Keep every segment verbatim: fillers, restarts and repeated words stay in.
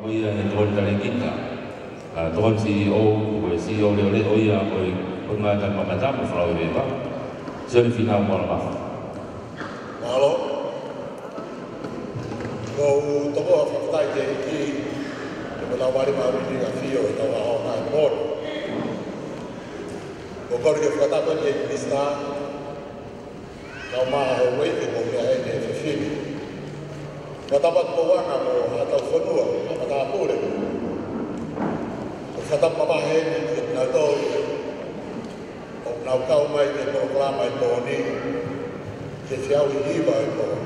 Ko ia ʻe tokoni talēkita, ʻa, tokoni C E O, ko e C E O leʻoleʻo ia ʻo e, ʻo e ngaahi tangata mo e falaoa veʻe. Sione Fīnau Moalamafa. Mālō. ʻOku ou tomuʻa fakafetaʻi ki he ʻEiki, ʻi he lau mālie mo e ʻafio ʻi heʻetau ʻaho ni. ʻOku ou kole ke fakatapu ki he Minisitā, kau mai he uike ko ia ʻi he efiafi ni. Fakatapu atu ki he kau fonua, kau matāpule. Fakatapu mavahe eni kiate kinautolu ʻoku nau kau mai ki he polokalama ʻo e pō ni, ki he feʻauhi hiva ʻo e pō ni.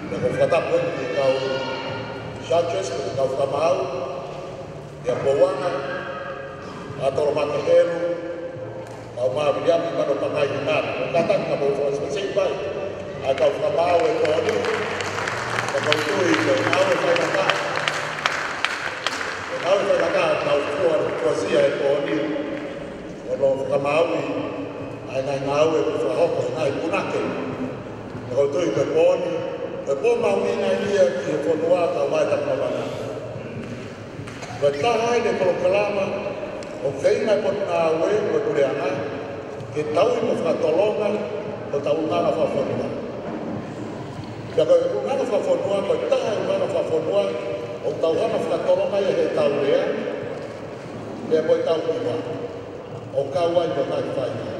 Pea ʻoku ou fakatapu eni ki he kau judges, ki he kau fakamaau, ʻa Pouanga, ʻa Tolomake Helu, kau mai Viliami Manopangai Hinga. ʻOku ou kātaki ke mou fakasipesei mai ʻa e kau fakamaau ʻo e pō ni. Ka ʻoku ou tui ko e ngāue faingataʻa, ko e ngāue faingataʻa ʻoku nau fua, fuasia he pō ni, ʻo nau fakamaauʻi ʻa e ngaahi ngāue kuo fakahoko ʻe he ngaahi punake. Ka ʻoku ou tui ko e pō ni ko e pō mahuʻinga ia ki he fonua, kau mai Tapumalanga. Ko e taha eni e polokalama ʻoku feinga e Potungāue mo e Puleʻanga ke tauhi mo fakatolonga hotau ʻulungaanga fakafonua. Pea ko e ʻulungaanga fakafonua, ko e taha e ʻulungaanga fakafonua ʻoku tau hanga ʻo fakatolonga ia heʻetau lea, lea mo ʻetau hiva, ʻo kau ai mo e ngaahi faiva.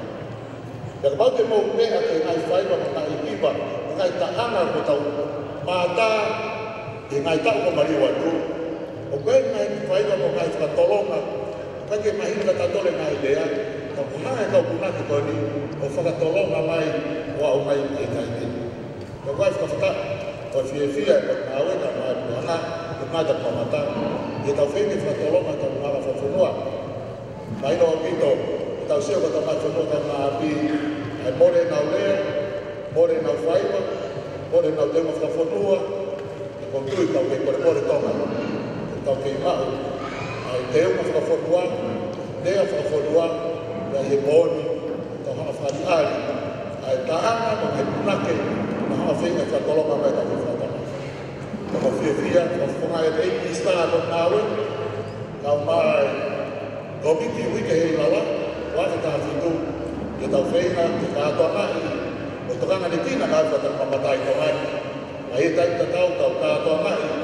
Pea kapau te mou meʻa ki he ngaahi faiva mo e ngaahi hiva, mo e ngaahi taʻanga ʻoku tau mātā ʻi he ngaahi taʻu kuo maliu atu, ʻoku ʻi ai e ngaahi faiva mo e ngaahi fakatolonga, ʻikai ke mahino kia tautolu e ngaahi lea, ka ʻoku hanga ʻe he kau punake ko eni ʻo fakatolonga mai ʻo aʻu mai ki he taimi ni. Ko e fakafetaʻi, ko e fiefia ʻa e Potungāue, kau mai Puleʻanga, kau mai Tapumalanga, ʻi heʻetau feinga ke fakatolonga hotau ʻulungaanga fakafonua. Mahino ʻaupito, ʻetau sio ki hotau ngaahi fonua, kau mai ʻapi, ʻa e mole ʻenau lea, mole ʻenau faiva, mole ʻenau teunga fakafonua. Pea ʻoku ou tui ʻoku tau kei kole mole Tonga, ʻoku tau kei maʻu ʻa e teunga fakafonua, lea fakafonua, pea ʻi he pō ni, tau hanga ʻo fakaʻaliʻali ʻa e taʻanga mo e ngaahi punake, mo e ngaahi feinga fakatolonga mai ʻetau fakafonua. Pea ʻoku ou fiefia, fakafofonga e Minisitā ʻo e Potungāue, kau mai Kōmiti Uike Heilala, ua afe taha fitu, ke tau feinga ke kātoangaʻi ʻo tokangaʻi e ngaahi fakatapu mamatai ʻi Tonga ni. ʻA ia ʻe taimi tatau tau kātoangaʻi ʻa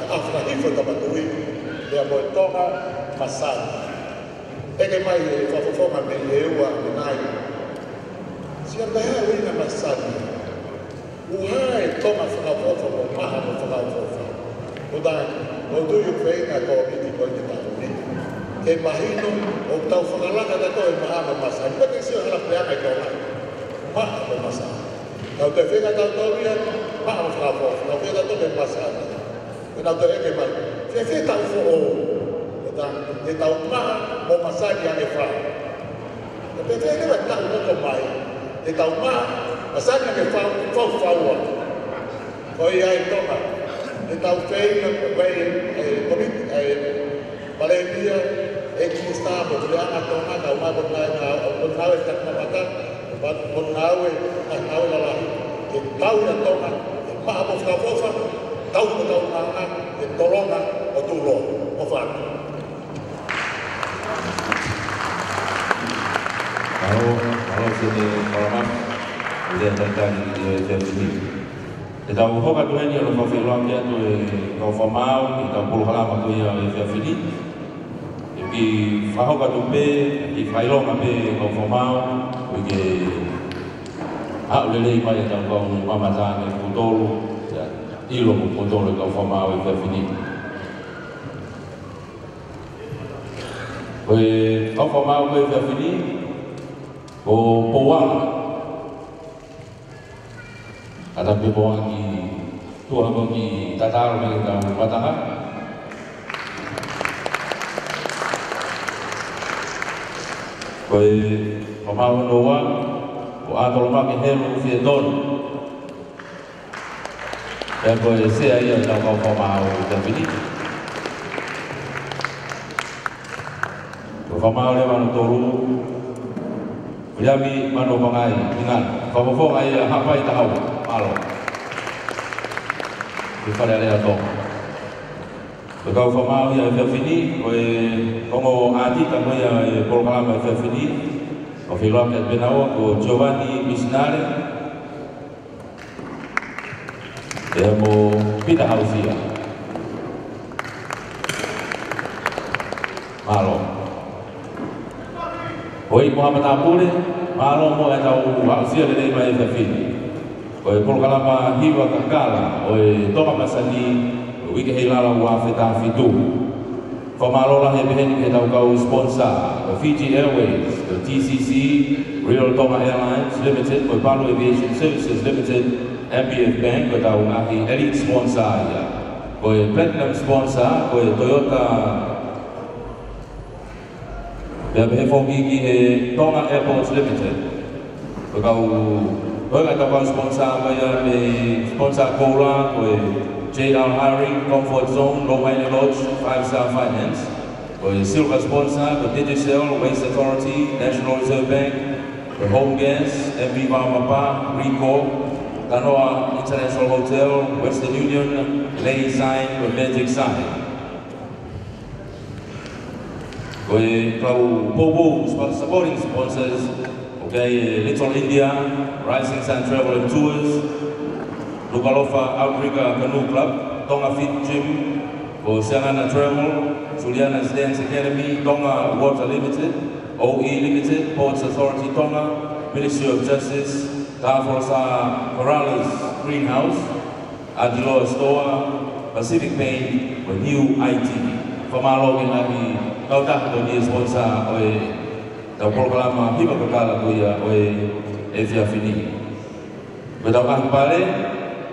e ʻAfika Hifo ʻo e Tama Tuʻi, pea mo e Tonga Masani. ʻEke mai ʻe he fakafofonga mei he ua mei nai. Sio pehē ʻa e ʻuhinga masani. ʻOku ʻi ai e Tonga fakaʻofoʻofa mo e maha mo fakaʻofoʻofa. Ko e taha, ʻoku ou tui ʻoku feinga e kōmiti ko eni ke tau ni ke mahino ʻoku tau fakalaka tautolu e maha mo e masani. Pea ke sio hala pē ʻa e Tonga. Maha mo e masani. Tau toe feinga tautolu ia, maha mo fakaʻofoʻofa. Tau feinga tautolu e masani. Pea nau toe ʻeke mai, fēfē taʻu foʻou? Ko e taha, ʻe tau maha mo masani ange fā. Pea fēfē leva e taʻu hoko mai? ʻE tau maha, masani ange fā, fā, fā ua. Ko ia ai Tonga, ʻe tau feinga, ko e, e, kōmiti, e, Palēmia, ʻEiki Minisitā mo e Puleʻanga Tonga, kau mai Potungāue, Potungāue Taʻengata, Potungāue, Potungāue Lalahi, ke tauhi ʻa Tonga, ke maha mo fakaʻofoʻofa, tauhi hotau ʻulungaanga, ke tolonga ʻo tuʻuloa, ʻofa atu. Mālō, mālō Sione Moalamafa, ʻi he talitali ʻi he efiafi ni. Te tau hoko atu heni ʻo fakafeʻiloaki atu e kau fakamaau, ʻi he kau polokalama ko ia ʻo e efiafi ni. ʻE kiʻi fakahoko atu pē, kiʻi fakaʻilonga pē kau fakamaau, ʻo ke aʻu lelei mai ʻetau kau mamata ange kimoutolu, ʻio, ʻilo mo kimoutolu e kau fakamaau ʻo e efiafi ni. Ko e kau fakamaau ʻo e efiafi ni, ko Pouanga. Kātaki pē Pouanga ki tuʻa hangē ʻoku tatalo mai ki he kau matanga. Ko e fakamaau hono ua, ko ʻAtolomake Helu Fietonu. Pea ko e sea ia ʻo e kau fakamaau ʻo e efiafi ni. Ko e fakamaau leva hono tolu, Viliami Manopangai Hinga, fakafofonga ia ʻa Haʻapai Tahaua, mālō. Ki he Fale Alea ʻo Tonga. Ko e kau fakamaau ia he efiafi ni, ko e ongo ʻātita ko ia e polokalama he efiafi ni, ʻoku feʻiloaki atu pē naua ko Giovanni Misinale, pea mo Pita Hausia. Mālō. Hoi mo haʻa matāpule, mālō mo ʻetau aʻusia lelei mai he efiafi ni. Ko e polokalama hiva kakala ʻo e Tonga Masani, ʻo e uike ʻi lalo ua afe taha fitu. Fakamālō lahi pehē ni ki heʻetau kau sponsor, ko Fiji Airways, ko T C C, Real Tonga Airlines Limited, ko Palu Aviation Services Limited, M B F Bank, ko ʻetau ngaahi elite sponsor ia. Ko e platinum sponsor, ko e Toyota. Pea pehē foki ki he Tonga Airports Limited. Ko e kau, ko e kau sponsor mai ʻa e sponsor koula, ko e J R Hiring, Comfort Zone, Lomaina Lodge, Five Star Finance. Ko e silver sponsor, ko Digicel, Waste Authority, National Reserve Bank, ko Home Gas, M V Vaomapa, Ricoh, Kanoa International Hotel, Western Union, Lei Sign, ko Magic Sign. Ko e kau poupou supporting sponsors, ʻoku ʻi ai e Little India, Rising Sun Travel and Tours, Nukuʻalofa Outrigger Canoe Club, Tonga Fit Gym, ko Siangana Travel, Juliana's Dance Academy, Tonga Water Limited, O E Limited, Ports Authority Tonga, Ministry of Justice, Tafolosā Corrales Greenhouse, Agiloa Store, Pacific Paint, mo New I T. Fakamālō ki he ngaahi kautaha ko eni sponsor ʻo ʻetau polokalama hiva kakala ko ia ʻo e efiafi ni. Ko ʻetau ngaahi pale,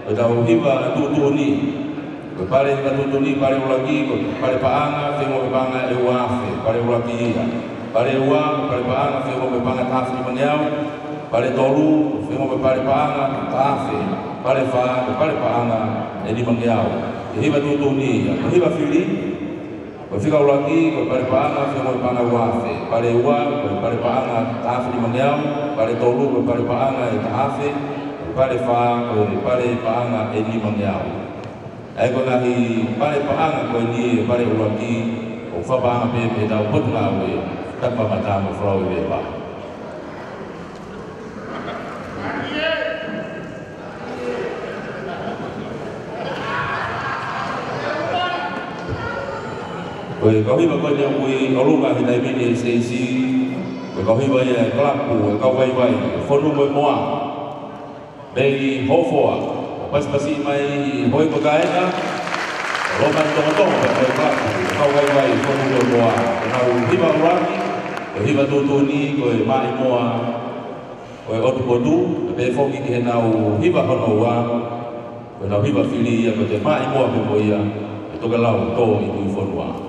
ko ʻetau hiva tuʻutuʻuni. Ko e pale hiva tuʻutuʻuni, pale ʻuluaki, ko e pale paʻanga, feinga mo e paʻanga ʻe ua afe, pale ʻuluaki ia. Pale ua, pale paʻanga, feinga mo e paʻanga taha afe nimangeau. Pale tolu, feinga mo e pale paʻanga taha afe. Pale fā, ko e pale paʻanga ʻe nimangeau. Ko e hiva tuʻutuʻuni ia. Ko e hiva fili, ko e fika ʻuluaki, ko e pale paʻanga, feinga mo e paʻanga ua afe. Pale ua, ko e pale paʻanga taha afe nimangeau. Pale tolu, ko e pale paʻanga ʻe taha afe. Pale fā, ko e pale paʻanga ʻe nimangeau. ʻA ia ko e ngaahi pale paʻanga ko eni, e pale ʻuluaki, ʻoku fakapaʻanga pē mei heʻetau Potungāue Takimakamata mo Falaoivepa. Ko e kau hiva ko eni ʻoku ʻi ʻolunga he taimi ni ʻi he S A C, ko e kau hiva ia e kalapu, e kau vaivai, e Fonu mo e Moa. Mei Hofoa, ʻo pasipasi mai ʻi Hoikokaena, ʻo loma tongotongo pē ko e kalapu, kau vaivai Fonu mo e Moa. Ko ʻenau hiva ʻuluaki, ko e hiva tuʻutuʻuni, ko e Maʻimoa ʻo e ʻOtu Motu, pea pehē foki ki heʻenau hiva hono ua, ko ʻenau hiva fili ia ko e Maʻimoa pē mo ia, ʻe Tokelau Tōʻituʻifonua.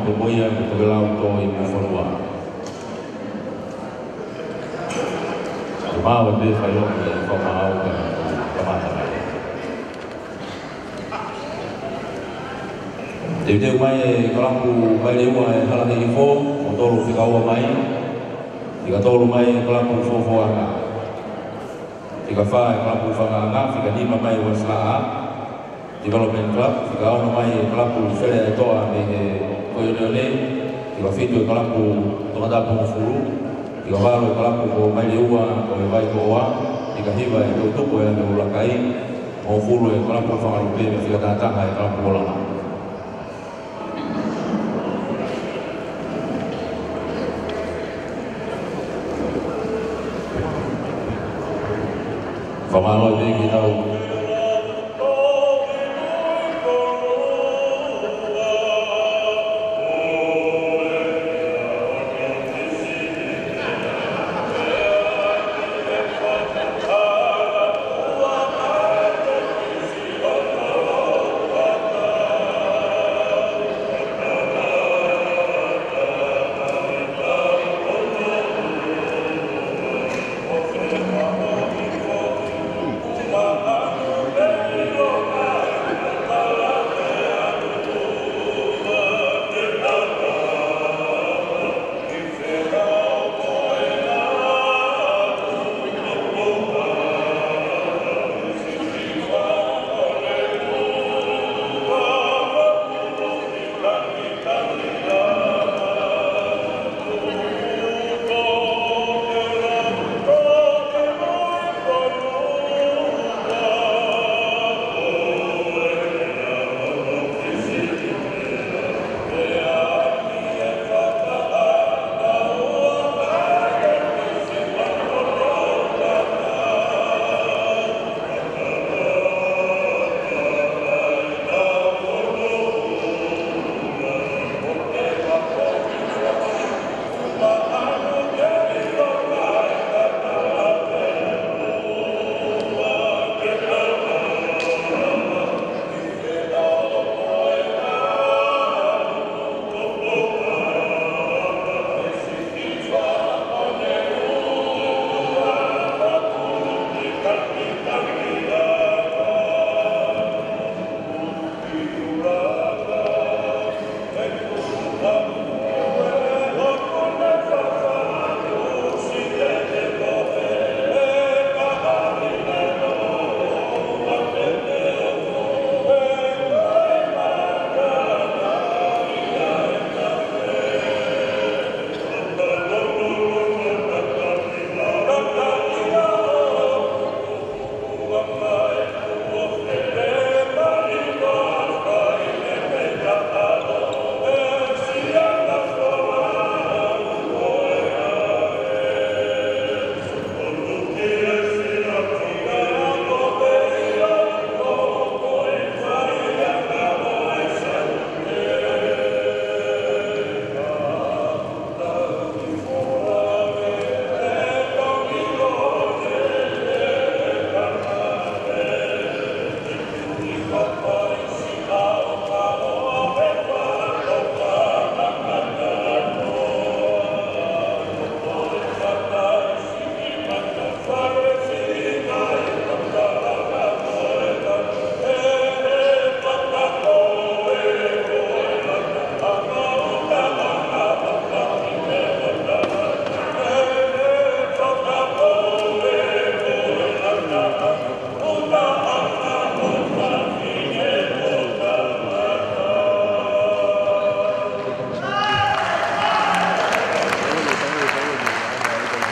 Pea mo ia ko Tokelau Toimufonua. Ko e mau e pē fai loa ki he fakamaau ka kamata mai. Teuteu mai e kalapu Maile Ua e Hala Hihifo, mo tolu fika ua mai. Fika tolu mai e kalapu Fofoanga. Fika fā e kalapu Fakaanga, fika nima mai e Wasilaʻa Development Club, fika ono mai e kalapu Fele ʻa e Toa mei he Koionione, fika fitu e kalapu Tongatapu Hongofulu, fika valu e kalapu ko Maile Ua ʻo e Vaikoʻoa, fika hiva e Toʻutupu ʻa e Ulakai, hongofulu e kalapu Fakalupe, fika tahataha e kalapu Olanga. Fakamālō atu ki he tau.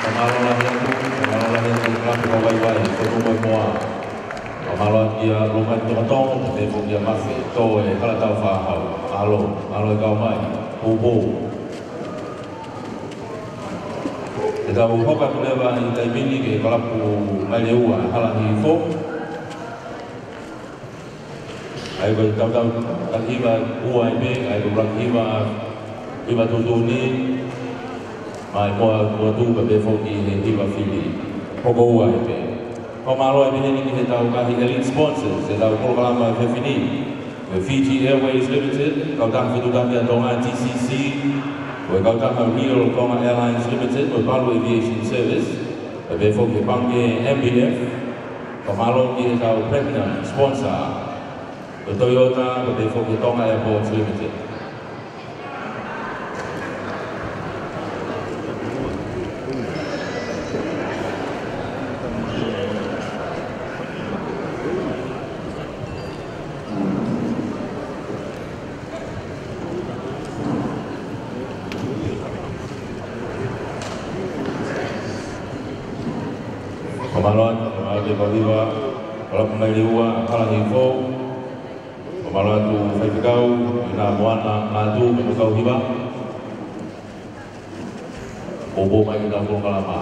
Fakamālō lahi atu, fakamālō lahi atu, kalapu ka vaivai, ko Tumoemoa. Fakamālō atu kia Lomani Tongotongo, pea pehē foki kia Mafe, tō e Hala Tau Fāhau. Mālō, mālō e kau mai, poupou. Te tau hoko atu leva ʻi he taimi ni ki he kalapu Maile Ua, Hala Hihifo. ʻA ia ko e tautau, tautau hiva ua ai pē, ʻa ia ko e ʻuluaki hiva, hiva tuʻutuʻuni, mai moa, moa tuʻu pea pehē foki he hiva fili. Hoko ua ai pē. Fakamālō ai pē heni ki he tau ngaahi elite sponsors, he tau polokalama efiafi ni. Fiji Airways Limited, kautaha fetuʻutaki ʻa Tonga, T C C, mo e kautaha Real Tonga Airlines Limited, mo e Palu Aviation Service, pea pehē foki ki he pangikē M B F, fakamālō ki heʻetau platinum sponsor, ko e Toyota, pea pehē foki ki he Tonga Airports Limited. Fakamālō atu, fakamālō atu ki he kau hiva, kalapu mai leva, kalahi fo. Fakamālō atu faifekau, ʻi he Moana, Ngātu, mo e kau hiva. Poupou mai ki heʻetau polokalama.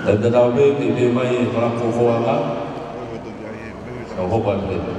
Tau tatau pē, ke pehē mai e kalapu foʻou ʻanga. Tau hoko atu pē.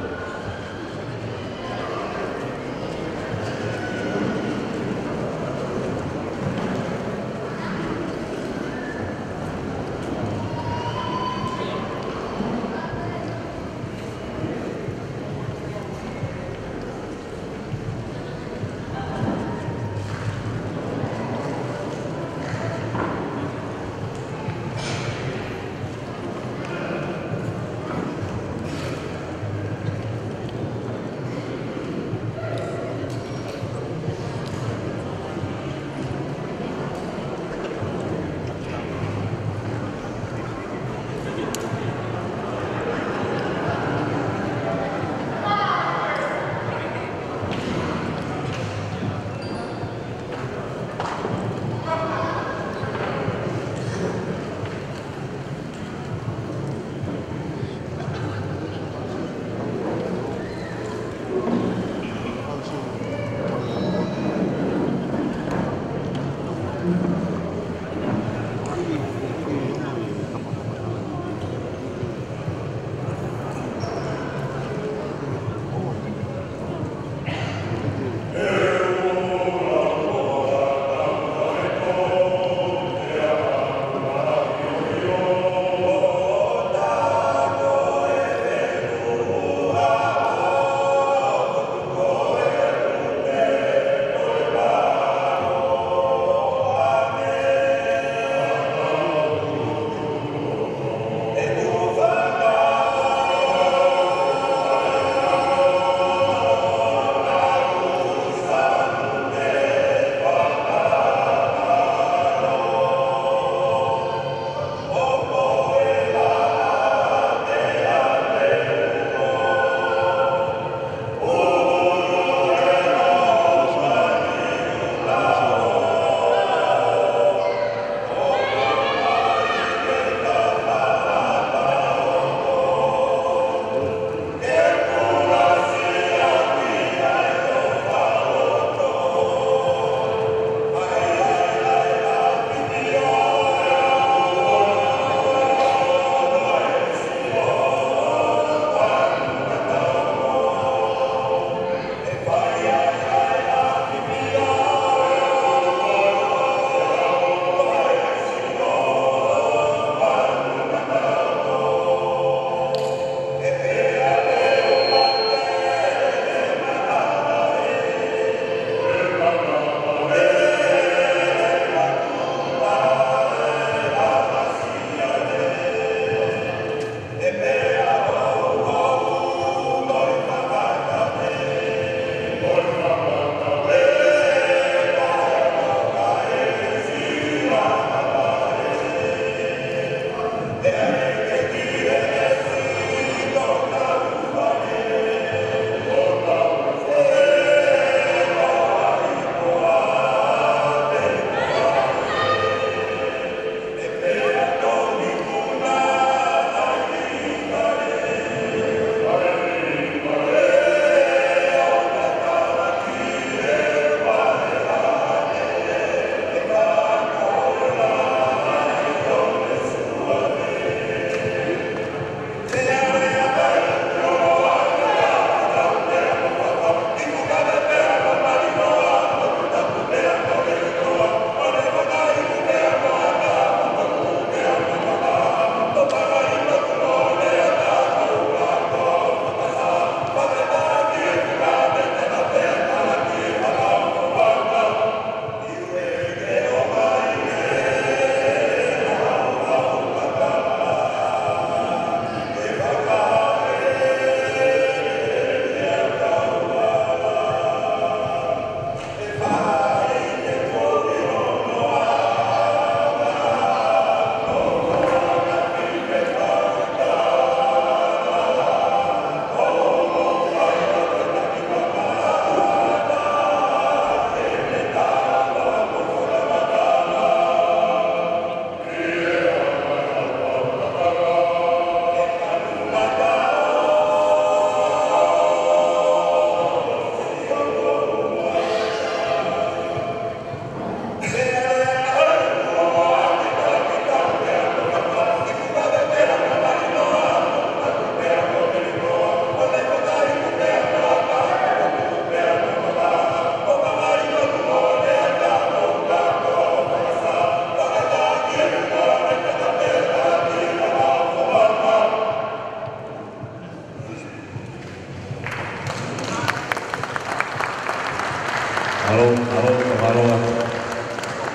Mālō, mālō, mālō atu.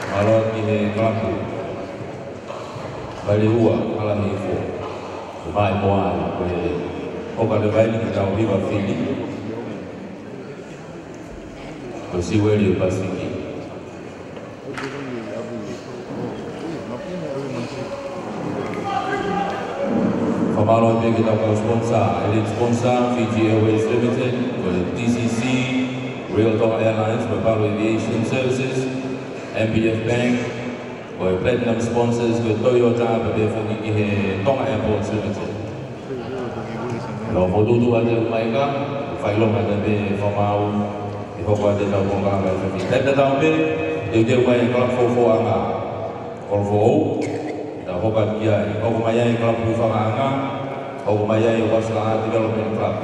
Mālō atu ki he kalapu Valeua, Kalaheihifo. Ko e maʻimoa ia, ko e ʻoka leva eni ki heʻetau hiva fili. Ko Siueli ʻo Pasifiki. Fakamālō pē ki heʻetau kau sponsor, elite sponsor, Fiji Airways Limited, ko e T C C, Royal Tonga Airlines, ko e Palu Aviation Services, M B F Bank, ko e platinum sponsors, ko e Toyota, pea pehē foki ki he Tonga Airports Limited. Lo fotutu ate mai ka, fai longa ate pē fakamaau, ʻi he hoko atu ʻetau polokalama ʻi he fili. Pea tatau pē, teuteu mai e kalapu Fofoʻanga, kolo foʻou, tau hoko atu ki ai, hoko mai ai e kalapu Hūfangaʻanga, hoko mai ai e Uasalaʻā Development Club.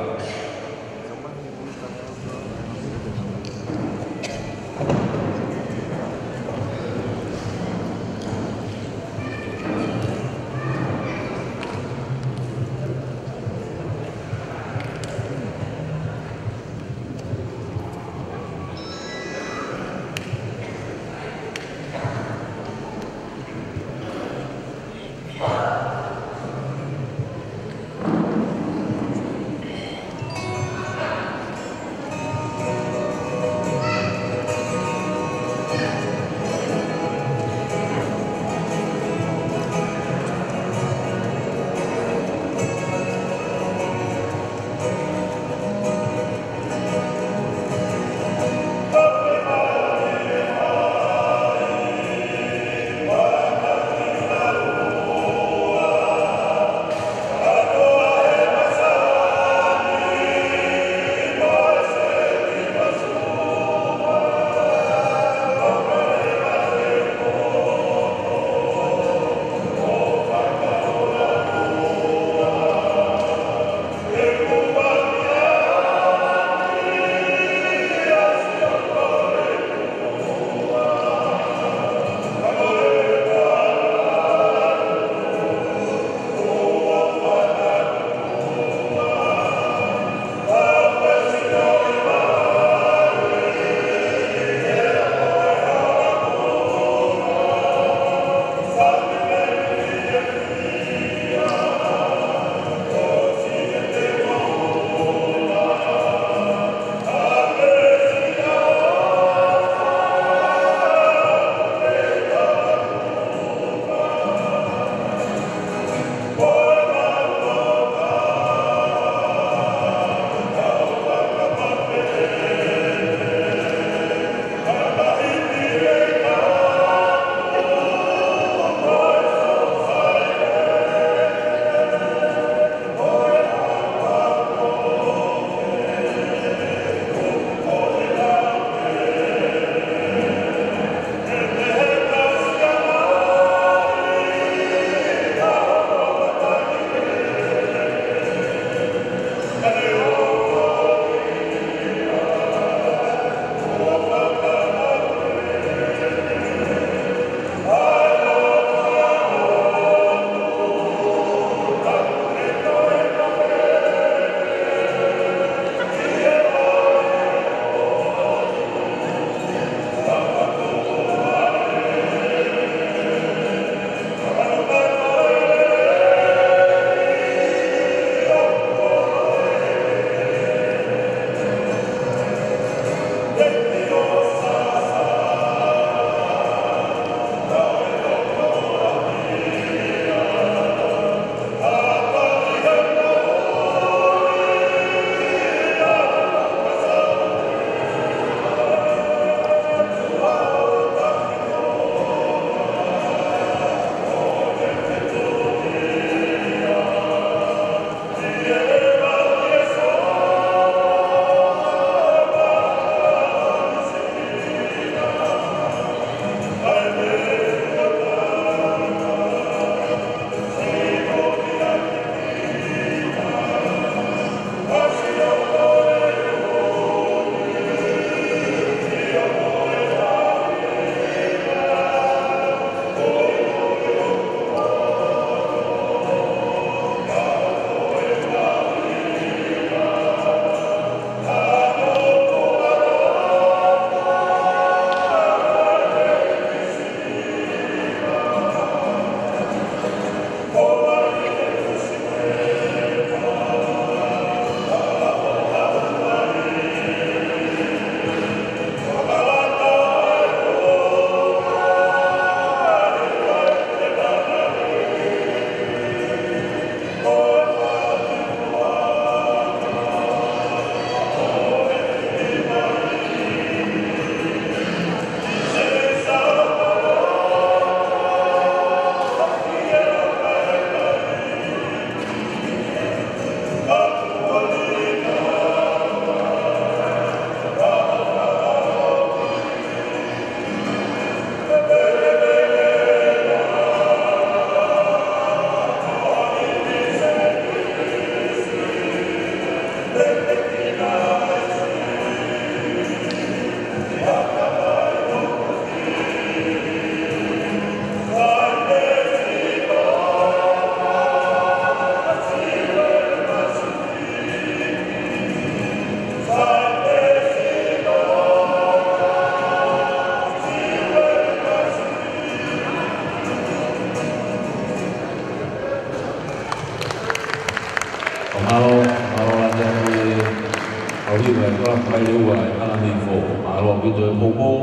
Hiva e kalapu Maileua ʻa e Kalahifo. Mālō ʻaupito e poupou.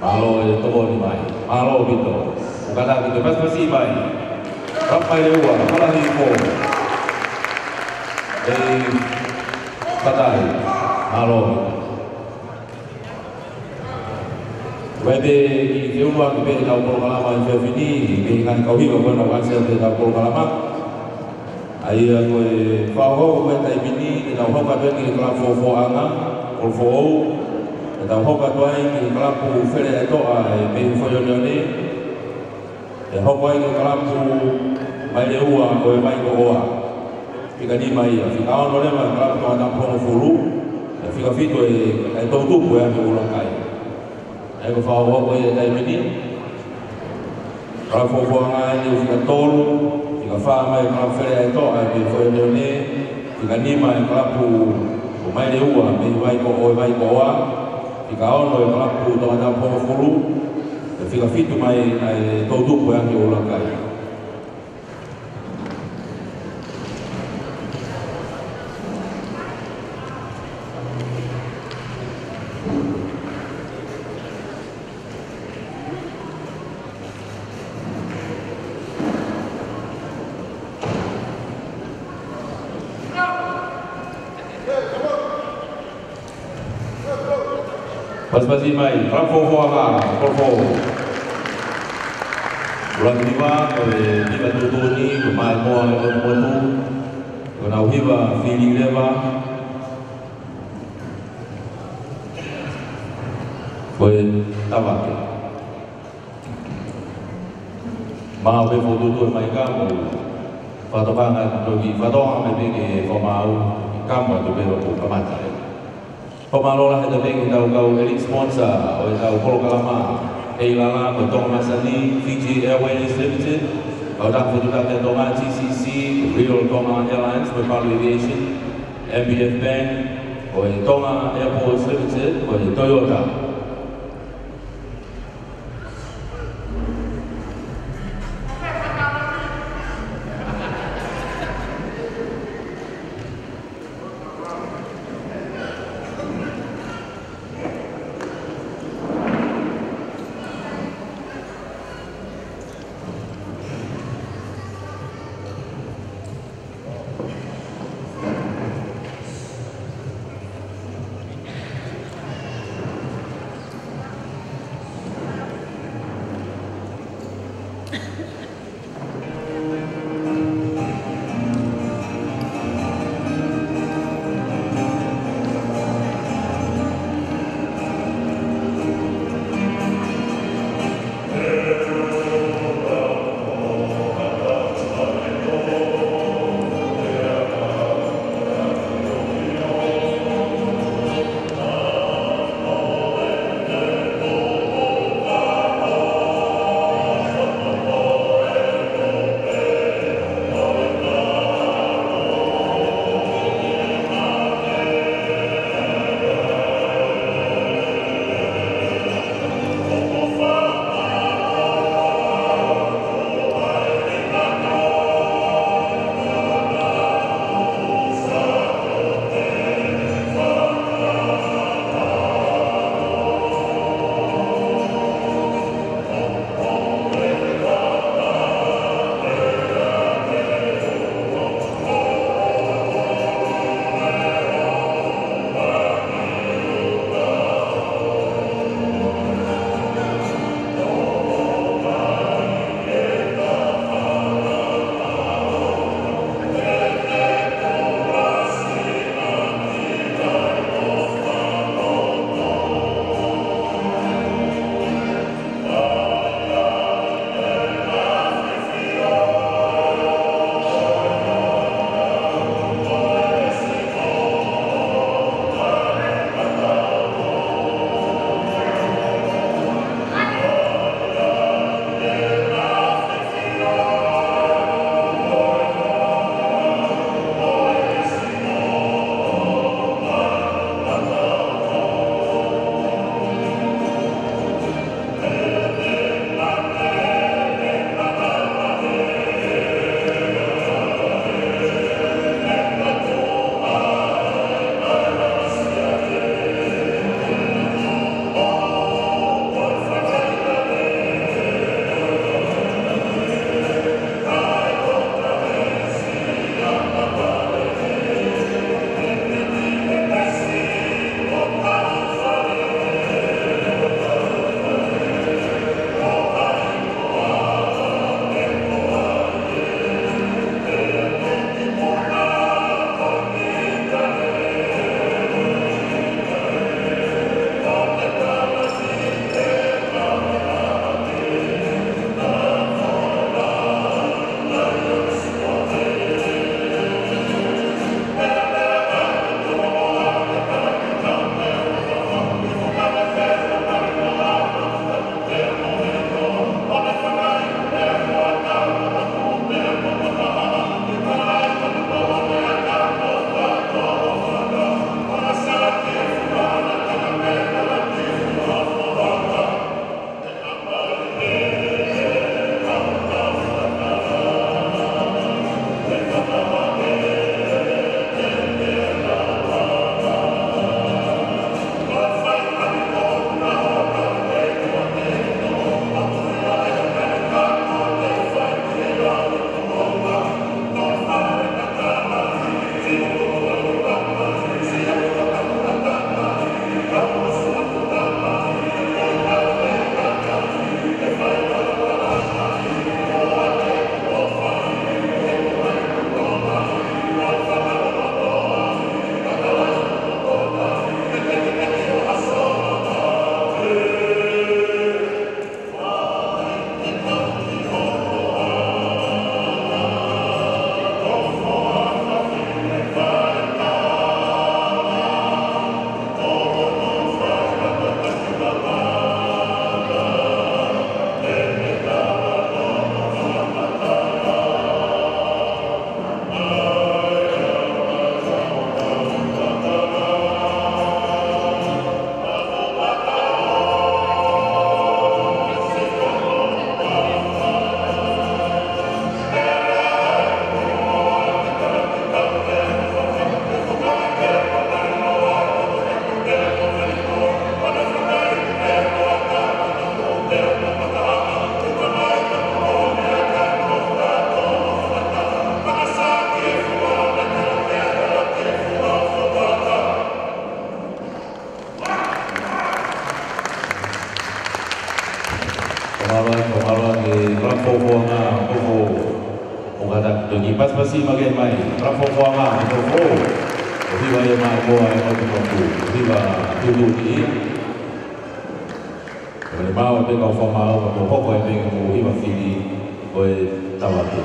Mālō e tokoni mai. Mālō ʻaupito. ʻOku kātaki ke pasipasi mai. Kalapu Maileua, Kalahifo. ʻEi, kātaki. Mālō. Vai pē ki he ua ki he pē ʻetau polokalama ʻi he efiafi ni, ki he ngaahi kau hiva ko ena ʻoku ʻasi atu ʻi heʻetau polokalama. ʻA ia ko e fakahoha ko e taimi ni, te tau hoko atu ai ki he kalapu Fofoʻanga, Kolofoʻou, te tau hoko atu ai ki he kalapu Fele ʻa e Toʻa ʻe mei Foʻi Oneone, ʻe hoko ai ki he kalapu Maileua ʻo e Vaikoʻoa. Fika nima ia, fika ono leva e kalapu Tongatapu Hongofulu, ʻe fika fitu e, e toʻutupu ʻa e ʻuluaki kai. ʻA ia ko e fakahoha ko ia e taimi ni. Kalapu Fofoʻanga ʻe fika tolu, fika fā mai e kalapu Fele ʻa e Toʻa ʻe mei Foʻi Oneone, fika nima e kalapu ʻo Maileua mei Vaiko-, ʻo e Vaikoʻoa, fika ono e kalapu Tongatapu Hongofulu, ʻe fika fitu mai ʻa e toʻutupu ʻa e ʻuluaki kai. Pasipasi mai, kalapu Fofoʻanga, Kolofoʻou. ʻUluaki hiva, ko e hiva tuʻutuʻuni, ko e maʻimoa ʻo e motu. Ko ʻenau hiva fili leva. Ko e tavake. Mau pē fokotuʻutuʻu mai ka mou fakatokanga atu ki he fakatokanga mai pē ki he fakamaau, ka mou atu pē ʻo kamata ai. Fakamālō lahi atu pē ki heʻetau kau elite sponsor ʻo ʻetau polokalama ʻi he lala, ko Tonga Masani, Fiji Airways Limited, Kautaha Fetuʻutaki ʻa Tonga, T C C, Real Tonga Airlines, mo e Palu Aviation, M B F Bank, ko e Tonga Airports Limited, ko e Toyota. Pasipasi mai ke mai, Rafo Foama, Rafo. ʻO hiva ia mai ko e ʻOtu Motu, ʻo hiva tutu ki ia. ʻE mau pē kau fakamaau, ka ko e hoko ē pē ke mou hiva fili ko e tau atu.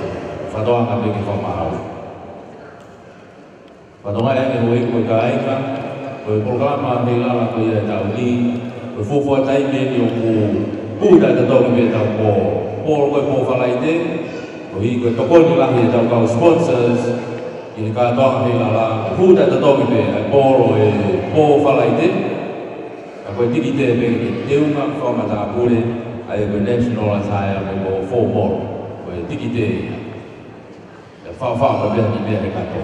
Fakatoanga pē ke fakamaau. Fakatoanga ē ke hoi ko e kāinga, ko e polokalama Heilala ko ia ʻetau ni, ko e fuofua taimi eni ʻoku ʻū taʻetotongi pē ʻetau pō. Pō ko e pō Falaite, koeʻuhi ko e tokoni lahi ʻetau kau sponsors, ʻi he kātoanga Heilala, ʻū taʻetotongi pē ʻa e pō ʻo e pō Falaite, ka ko e tikite pē ke teunga fakamatāpule, ʻa ia ko e national attire mo e four ball, ko e tikite ia. ʻE faʻofaʻo pē ki meʻa he kato.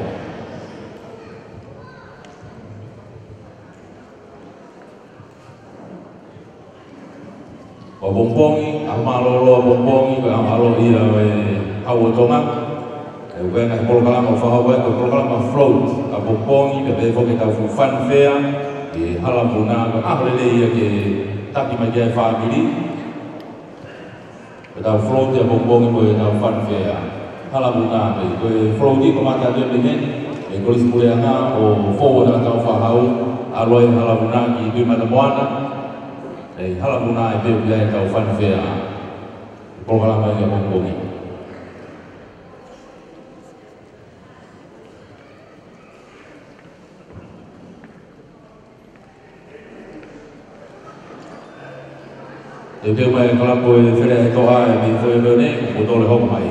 ʻApongipongi, ʻaho mālōlō ʻapongipongi, ko e ʻaho mālōlō ia ʻo e Hau ʻo Tonga. ʻE ʻi ai e ngaahi polokalama ʻoku fakahoko ai, ko e polokalama float ʻapongipongi, pea pehē foki ʻetau fuʻu funfair ʻi Hala Vuna, ko e ʻaho lelei ia ke taki mai ki ai e fāmili. Ko ʻetau float ʻapongipongi ko ʻetau funfair. Hala Vuna pē, ko e float ʻoku kamata atu ʻi heni, ʻi he Kolisi Puleʻanga ʻo fou ʻa e tangata fakahau, ʻalu ai Hala Vuna ki Tuʻi Matamoana, ʻi Hala Vuna ē pē ʻoku ʻi ai ʻetau funfair. Polokalama ia ʻapongipongi. ʻE pehē mai e kalapu ʻe Fele ʻe Toʻa ʻe mei Foʻi Leone, ʻoku tole hoko mai.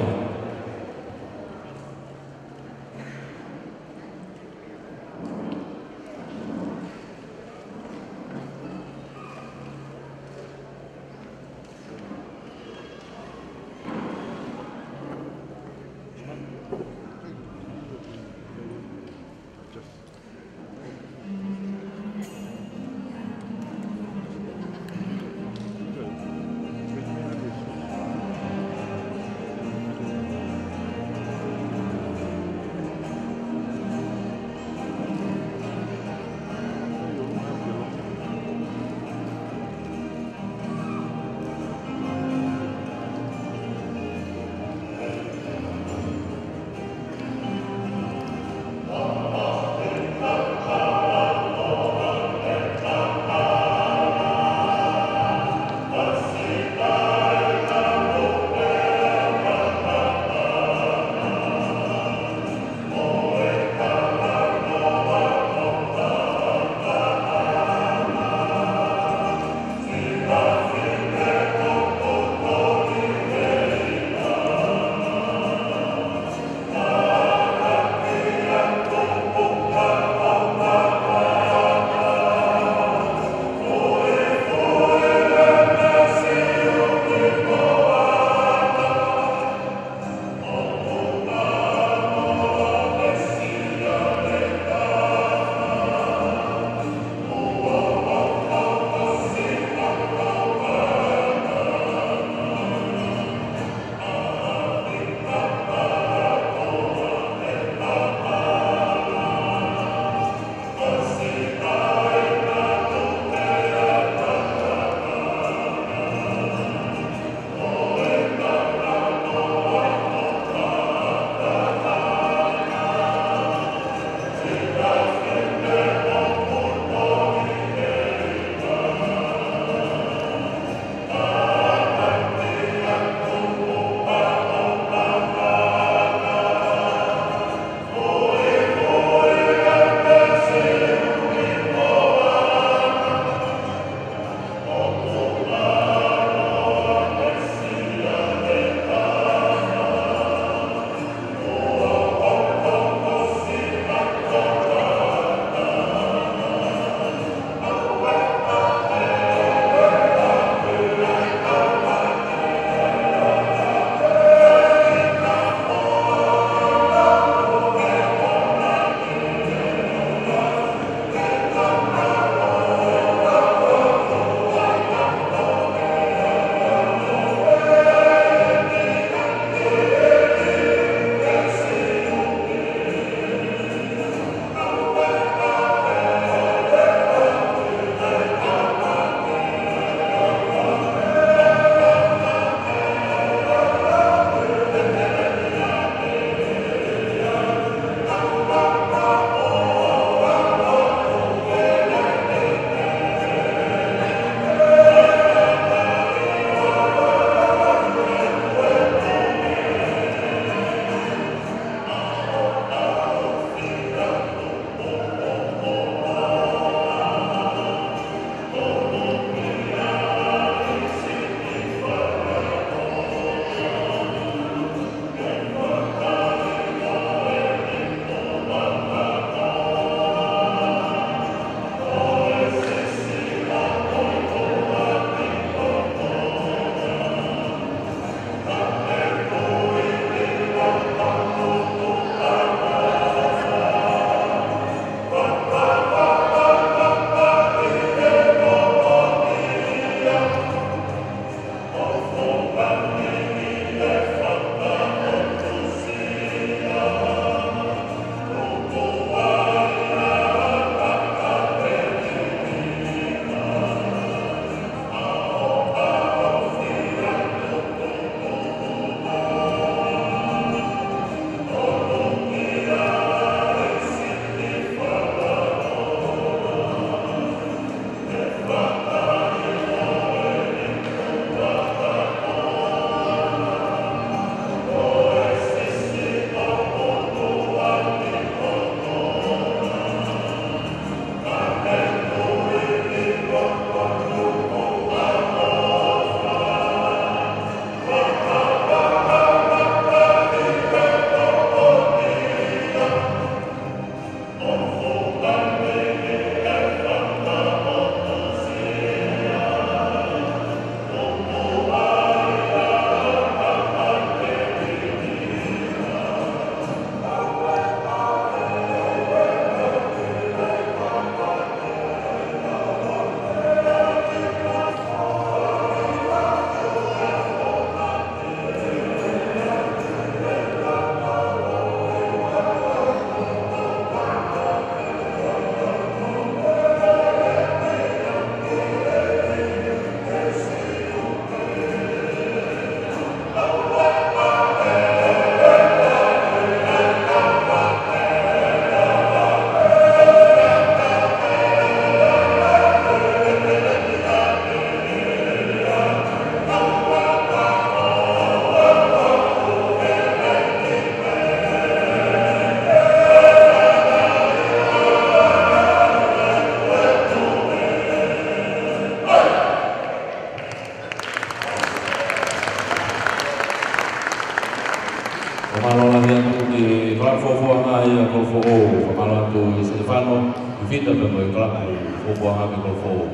Kalapu Fuafuaʻanga mei Kolofoʻou.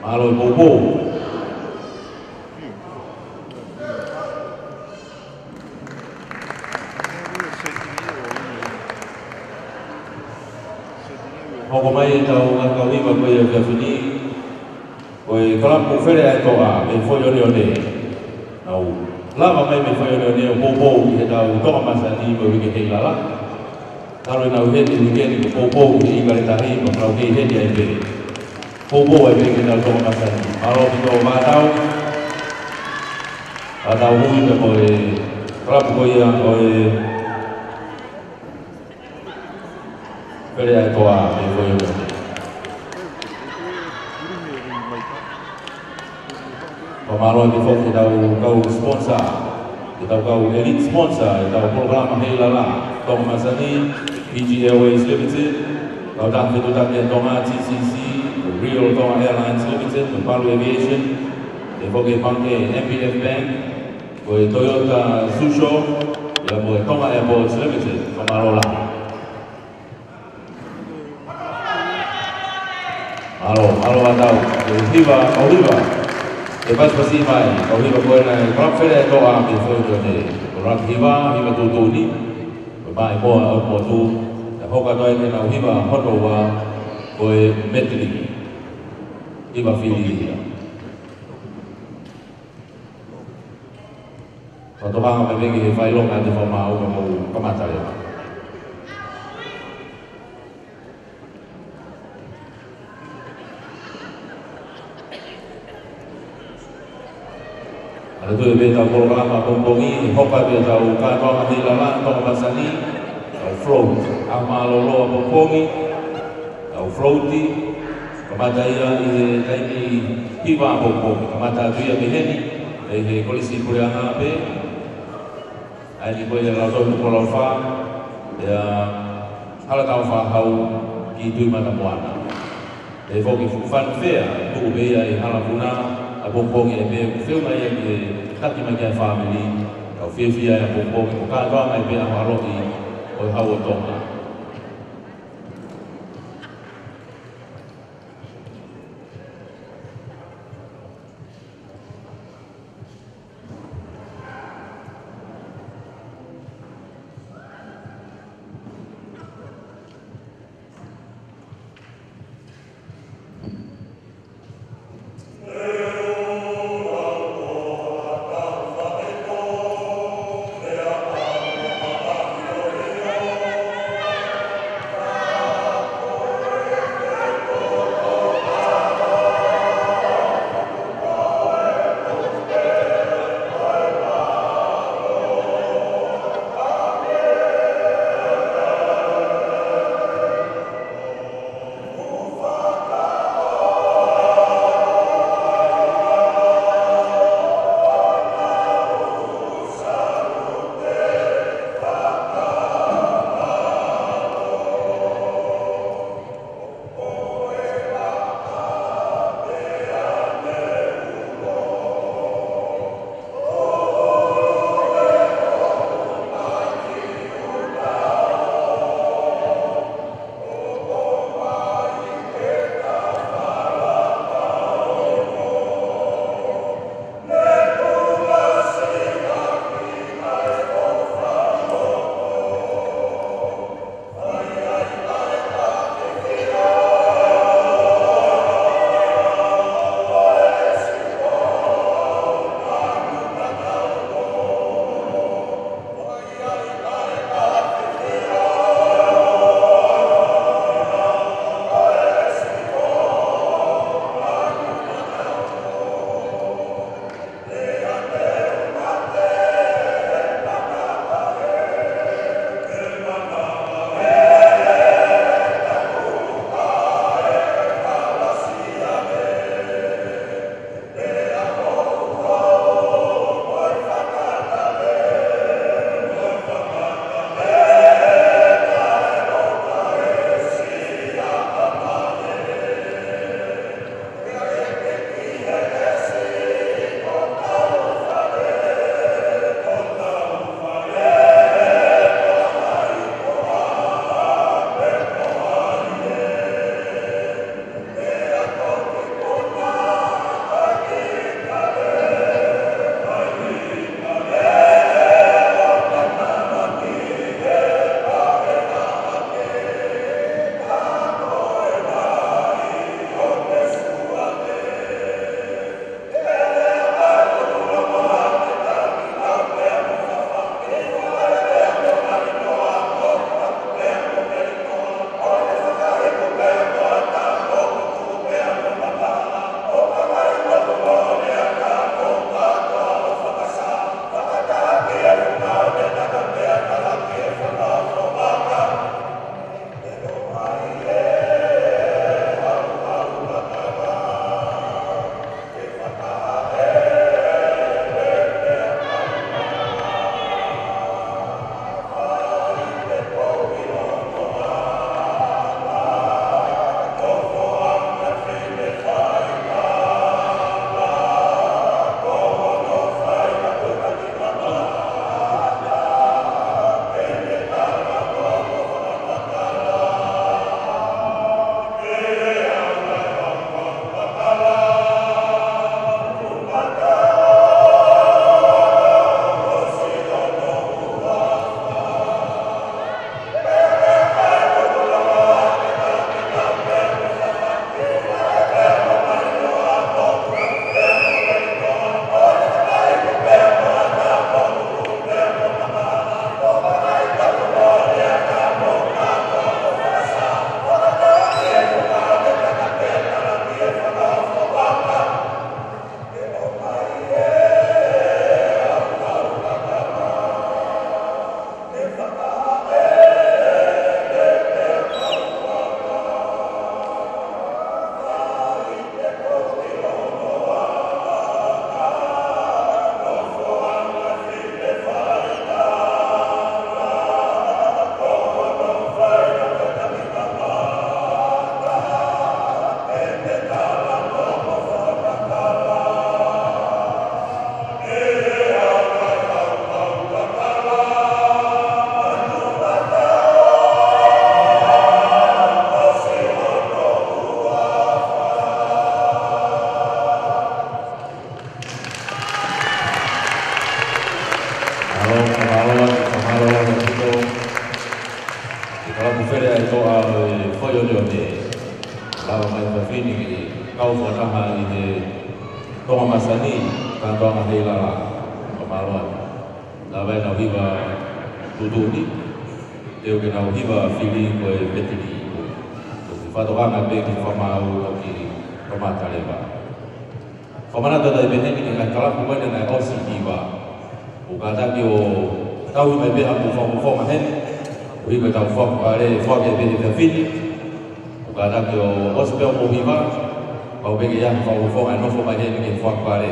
Mālō e poupou. Hoko mai ʻetau ngaahi kau hiva ko ia ʻo e efiafi ni. Ko e kalapu Fele ʻa e Toʻa mei Foʻioneone. Nau lava mai mei Foʻioneone ʻo poupou ki heʻetau Tonga Masani mo e uike Heilala. Talu ʻenau heni he uike ni ko e poupou ki he Kaletahi, pea nau kei heni ai pē. Poupou ai pē ki heʻetau Tonga Masani. Mālō ʻaupito Vātau. Vātau hui pē ko e kalapu ko ia ʻo e Fele ʻa e Toʻa mei Foʻioneone. Fakamālō atu foki ki heʻetau kau sponsor, ki heʻetau kau elite sponsor ʻetau polokalama Heilala, Tonga Masani, Fiji Airways Limited, kau taha fetuʻutaki ʻa Tonga, T C C, Real Tonga Airlines Limited, mo Palu Aviation, pehē foki ki he pangikē M B F Bank, ko e Toyota Tsusho, pea mo e Tonga Airports Limited, fakamālō lahi. Mālō, mālō Vātau, e hiva, kau hiva. ʻE pasipasi mai, kau hiva ko ena ʻa e kalapu Fele ʻa e Toʻa mei Foʻioneone. Ko e kalapu hiva, hiva tuʻutuʻuni. Ko e maʻimoa ʻo e motu. ʻE hoko atu ai ki heʻenau hiva hono ua, ko e medley. Hiva fili ia. Fakatokanga mai pē ki he faʻiloka ʻa e fakamāu ka mou kamata leva. Manatuʻi pē ʻetau polokalama ʻapongipongi, ʻe hoko atu ʻetau kātoanga Heilala, Tonga Masani, ʻetau float ʻaho mālōlō ʻapongipongi, ʻetau float, kamata ia ʻi he taimi hiva ʻapongipongi, kamata atu ia mei heni, ʻi he Kolisi Puleʻanga pē, ʻa eni ko ia Lautohi Nukuʻalofa, pea Hala Taufaʻāhau ki Tuʻi Matamoana. Pehē foki fuʻu fanfare, tuku pē ia ʻi Hala Vuna, ʻapongipongi ʻe pehē, feʻunga ia ke taki mai ki ai e fāmili, kau fiefia ʻapongipongi, ko e kātoanga ia pē ʻaho ʻaloʻi ʻo e Hau ʻo Tonga. Lava mai fafine ke kau fakataha ʻi he Tonga Masani, kātoanga Heilala, fakamālō atu. Lava ʻenau hiva tuʻutuʻuni, teu ke nau hiva fili ko e Peteli. Ko e fakatokanga pē ki he fakamaau ʻo e kiʻi kamata leva. Fakamanatu atu ai pē heni ki he ngaahi kalapu ko eni naʻe ʻosi hiva. ʻOku kātaki ʻo tauhi mai pē haʻamou fakafofonga heni. ʻOku ʻi ai ko ʻetau fakapale, foaki pē ki he fafine. ʻOku kātaki ʻo ʻosi pē hoʻomou hiva. Pau pē ke ʻi ai ha fakafofonga ʻe nofo mai heni ki he fakapale.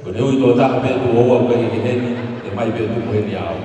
Ko e ui tō taha pē tuʻo ua pē ki heni, ʻe mai pē tuku heni au.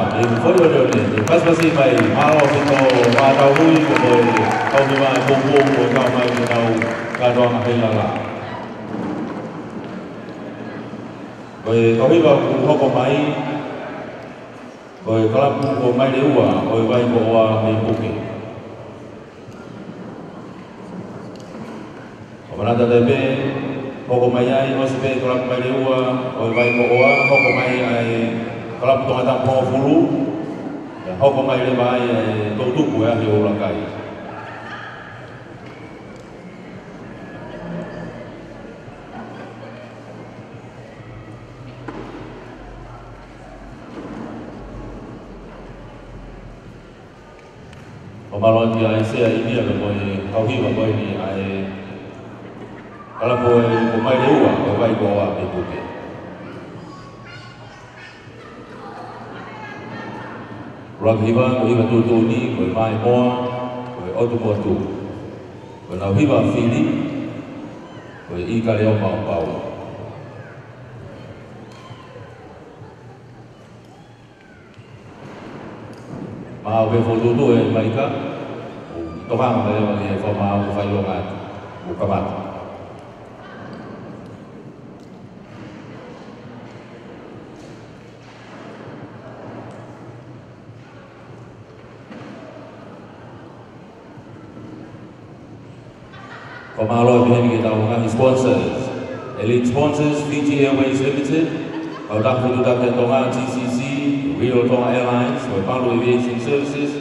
ʻI he foʻi ʻoneʻone, ʻe pasipasi mai, mālō ʻaupito, mātau hui, ko e kau hiva poupou, ko e kau mai ke tau kātoanga pē lala. Ko e kau hiva kuo hoko mai, ko e kalapu ko Maileua, ʻo e Vai ko ʻOa mei Puke. ʻO manatu atu pē, hoko mai ai, ʻosi pē kalapu Maileua, ʻo e Vai ko ʻOa, hoko mai ai kalapu Tongatapu Hongofulu, pea hoko mai leva ai ʻa e toʻutupu ʻa e Ahi ʻo ʻUlakai. ʻO mālō atu ʻa e sea ʻInia pea mo e kau hiva ko eni ʻa e kalapu ʻo e ko Maileua, ʻo e Vai ko ʻOa mei Puke. ʻUluaki hiva, ko e hiva tuʻutuʻuni, ko e Maemoa, ko e ʻOtu Motu. Ko ʻenau hiva fili, ko e ʻIkaleʻoma ʻo Pau. Maʻu pē fokotuʻutuʻu ʻe Maika, ʻo tokanga mai leva ki he fakamaau ʻo fakaʻilonga atu, ʻo kamata. Fakamālō atu heni ki heʻetau ngaahi sponsors. Elite sponsors, Fiji Airways Limited, Kautaha Fetuʻutaki ʻa Tonga, T C C, Real Tonga Airlines, Waimalu Aviation Services,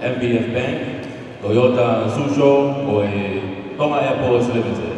M B F Bank, Toyota Suzhou, mo e Tonga Airports Limited.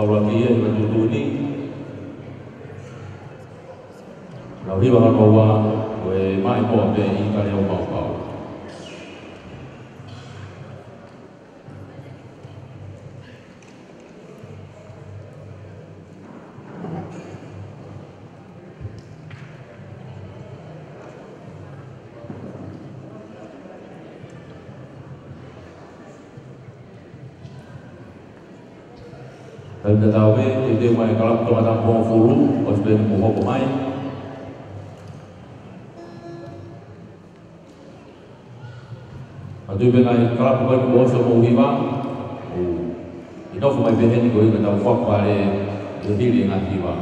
Ua ki he hiva tuʻutuʻuni. Lau hiva hono ua, ko e Maʻimoa pē ʻi Kaleaumāopao. Taimi tatau pē, teuteu mai e kalapu Tongatapu hongofulu, ʻosi pē mou hoko mai. Atu pē ngaahi kalapu ko eni kuo ʻosi hoʻomou hiva, ʻo nofo mai pē heni ko ia ka tau fakapale ʻi he hili e ngaahi hiva.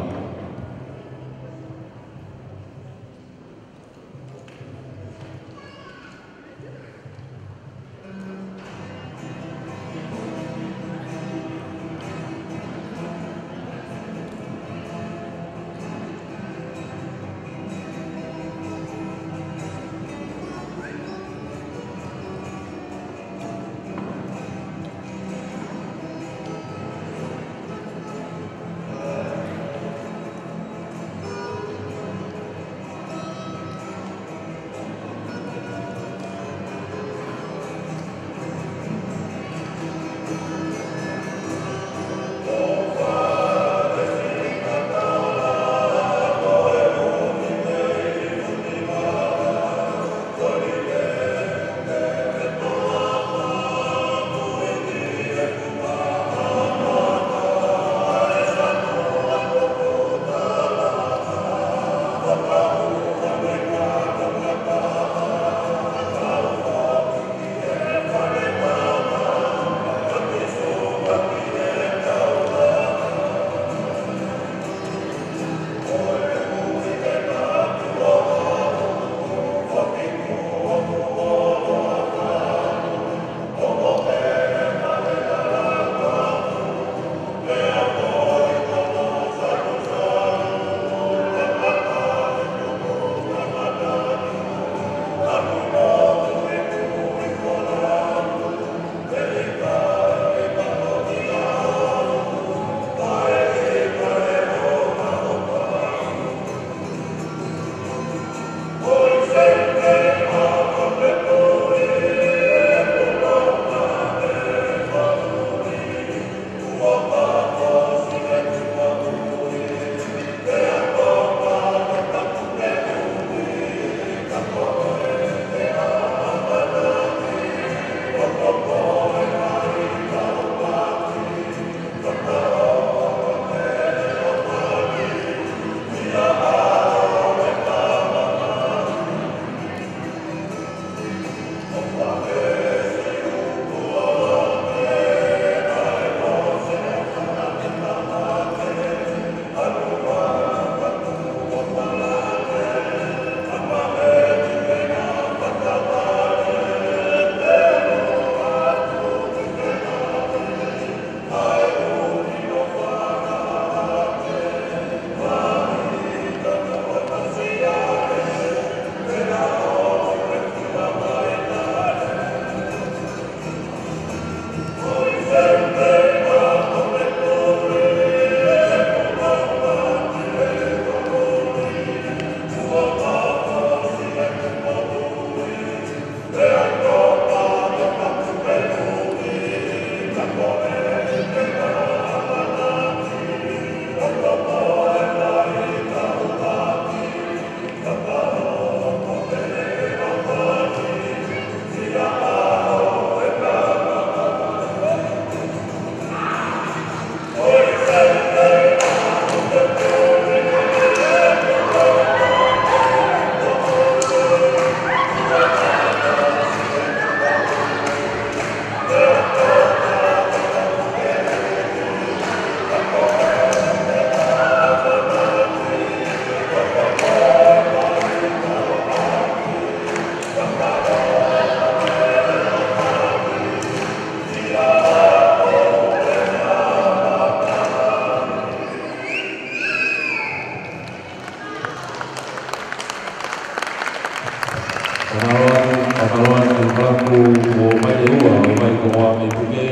Fakamālō atu, fakamālō atu, kalapu ʻo Vaile Ua, ʻo Vaile Kongoa mei Puke,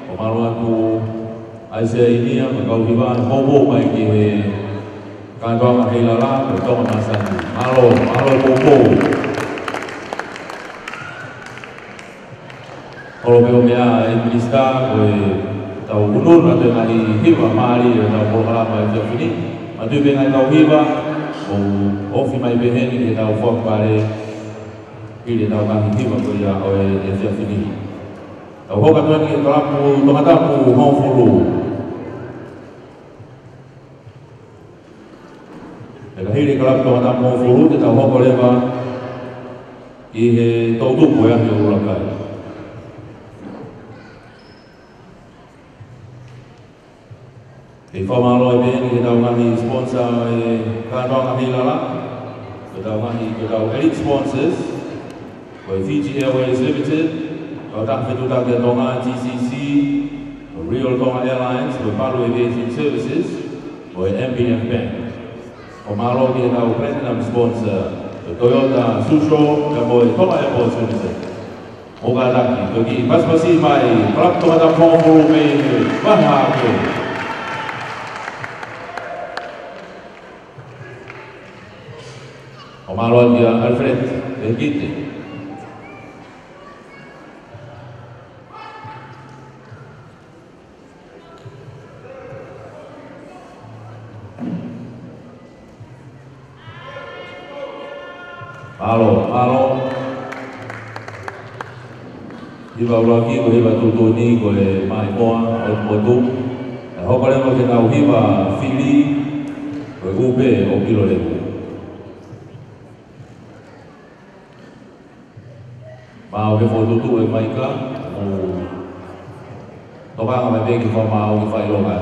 fakamālō atu, ʻAisea ʻInia mo e kau hiva, poupou mai ki he kātoanga Heilala, ko Tonga Masani. Mālō, mālō poupou. Holo pē ʻo meʻa e Minisitā, ko e tau ʻunuʻunu atu e ngaahi hiva mālie ʻo e tau polokalama he efiafi ni. Manatuʻi pē ngaahi kau hiva, ʻo ofi mai pē heni ke tau fakapale, hili e tau ngaahi hiva ko ia ʻo e efiafi ni. Tau hoko atu eni ki he kalapu Tongatapu Hōfulu. Pea ka hili e kalapu Tongatapu Hōfulu, te tau hoko leva ki he toʻutupu ʻo e ʻaho ʻuluaki. Kei fakamālō atu pē ki he tau ngaahi sponsor e kātoanga Heilala, ko e tau ngaahi, ko e tau elite sponsors, ko e Fiji Airways Limited, Kautaha Fetuʻutaki ʻa Tonga, T C C, Real Tonga Airlines, ko e Palu Aviation Services, ko e M B F Bank. Fakamālō ki he tau platinum sponsor, ko e Toyota Suzhou, pea mo e Tonga Airports Limited. Mou kātaki, toki pasipasi mai, kalapu Tongatapu Hōfulu mei he vahe hahake. Fakamālō kia Alfred Ekite. Mālō, mālō. Hiva ʻuluaki ko e hiva tuʻutuʻuni ko e Maimoa ʻo Motu. ʻE hoko leva ki he tau hiva fili ko e ʻUpe ʻo Pilolevu. Maʻu ke fokotuʻutuʻu e maika, ʻo tokanga mai pē ke fakamaau ke fai longa.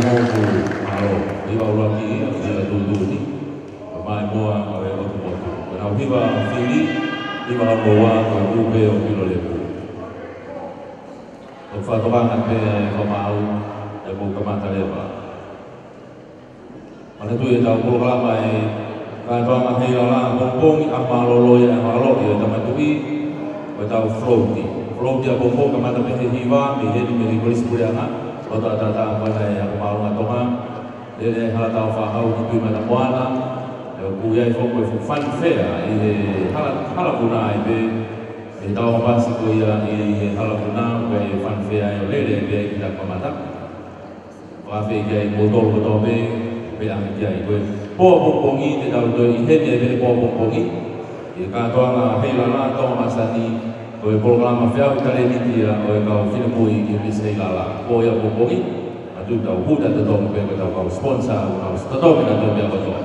Moku, mālō. Hiva ʻuluaki ia, hiva tuʻutuʻuni. Ko e maʻimoa ʻo e ʻOtu Motu. Ko ʻenau hiva fili, hiva hono ua, ko e Kupe ʻo Pilolevu. ʻOku fakatokanga pē ʻa e fakamaau, ʻe mou kamata leva. Manatuʻi ʻetau polokalama ʻi he kātoanga Heilala ʻapongipongi, ʻa e mālōlō ia ʻa e mālō ʻi he Tama Tuʻi, ko ʻetau float. Float ʻapongipongi kamata pē he hiva, mei heni mei he Kolisi Puleʻanga, loto ʻataʻatā ko ena ʻa e Ako Māʻolunga Tonga, lele ʻa e Hala Taufaʻāhau ki Tuʻi Matamoana, ʻe ʻoku ʻi ai foki ko e fuʻu funfair ʻi he hala, hala vuna ai pē, ʻi he tauʻanga pasi ko ia ʻi he hala vuna, ko e funfair ʻe lele ai pē ki he kamata. Fakafeʻiloaki ai mo tolu kotoa pē, pea ʻomi ki ai ko e pō ʻapongipongi te tau toe ʻi heni ai pē pō ʻapongipongi. ʻI he kātoanga Heilala Tonga Masani, ko e polokalama feʻauhi talēniti ia ʻo e kau finemui ʻi he Miss Heilala. Pō ia ʻapongipongi, ʻa ʻetau tau huta totongi pē ko ʻetau kau sponsor, ʻo kau totongi nautolu pē ʻa kotoa.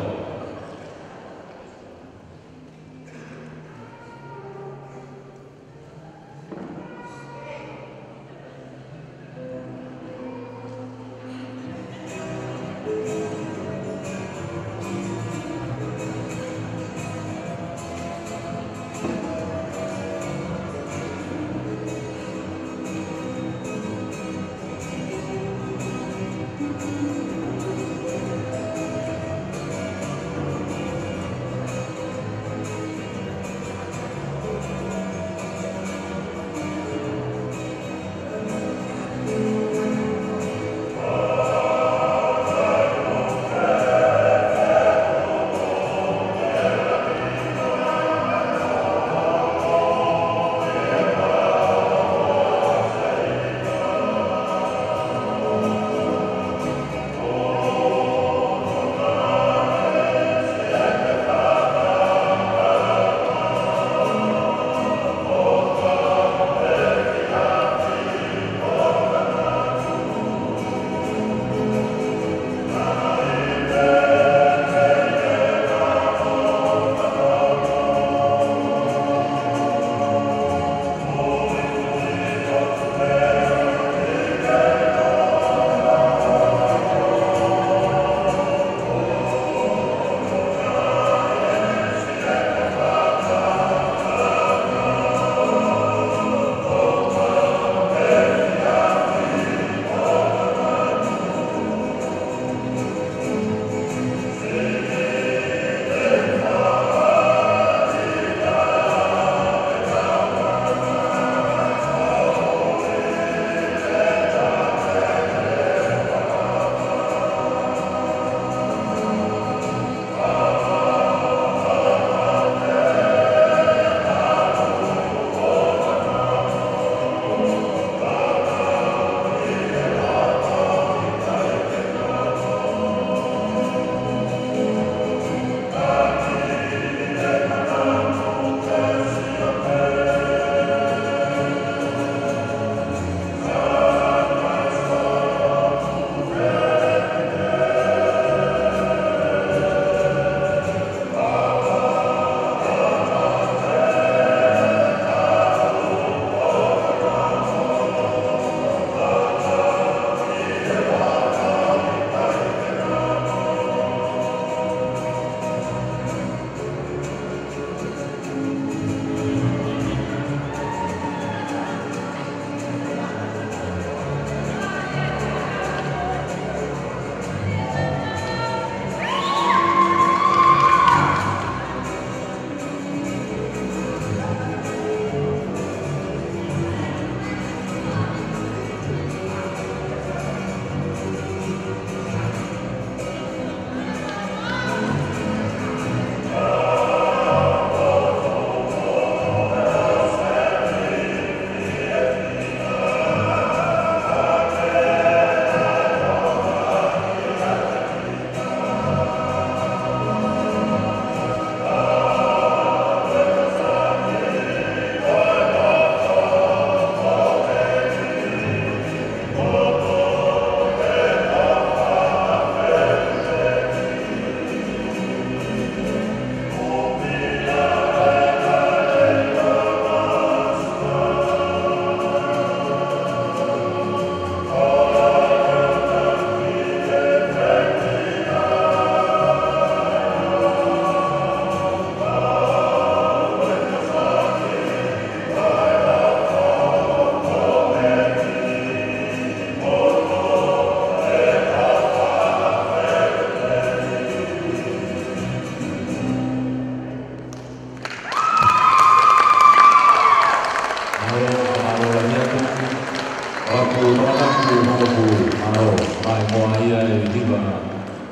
ʻa e hiva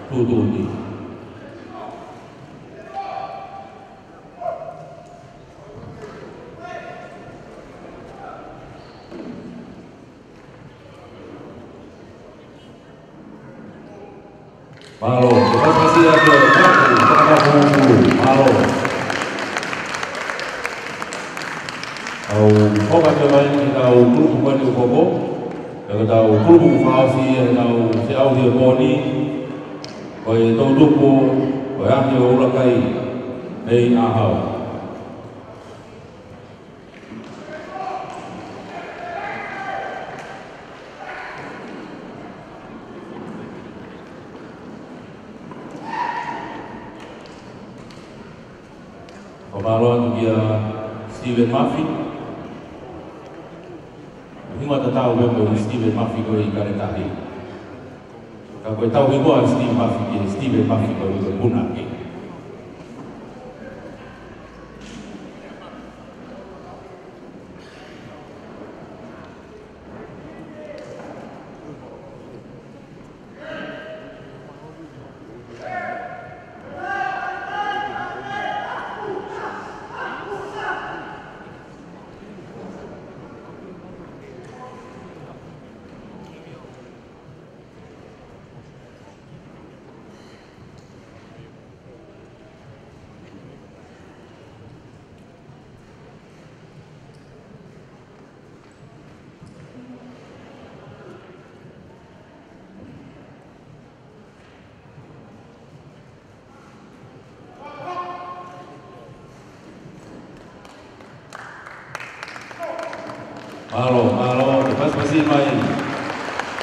tuʻutuʻuni. Mālō, ko e pasipasi atu e kapu, kapu, mālō. ʻOku hoko atu mai ki heʻetau kulupu ko eni ʻoku hoko, ʻa ʻetau kulupu fakaʻosi ʻetau feʻauhi ʻo e pō ni, ko e toʻutupu, ko e Ahi ʻo Ulakai, Nei ʻAhau. Fakamālō atu kia Steven Mafi. Hingoa tatau pē mo Steven Mafi ko ē ʻi Kaletahi. Ka ko ʻetau hingoa Steven Mafi ki he Steven Mafi ko ē ʻi Punake. Mālō, mālō, ke pasipasi mai.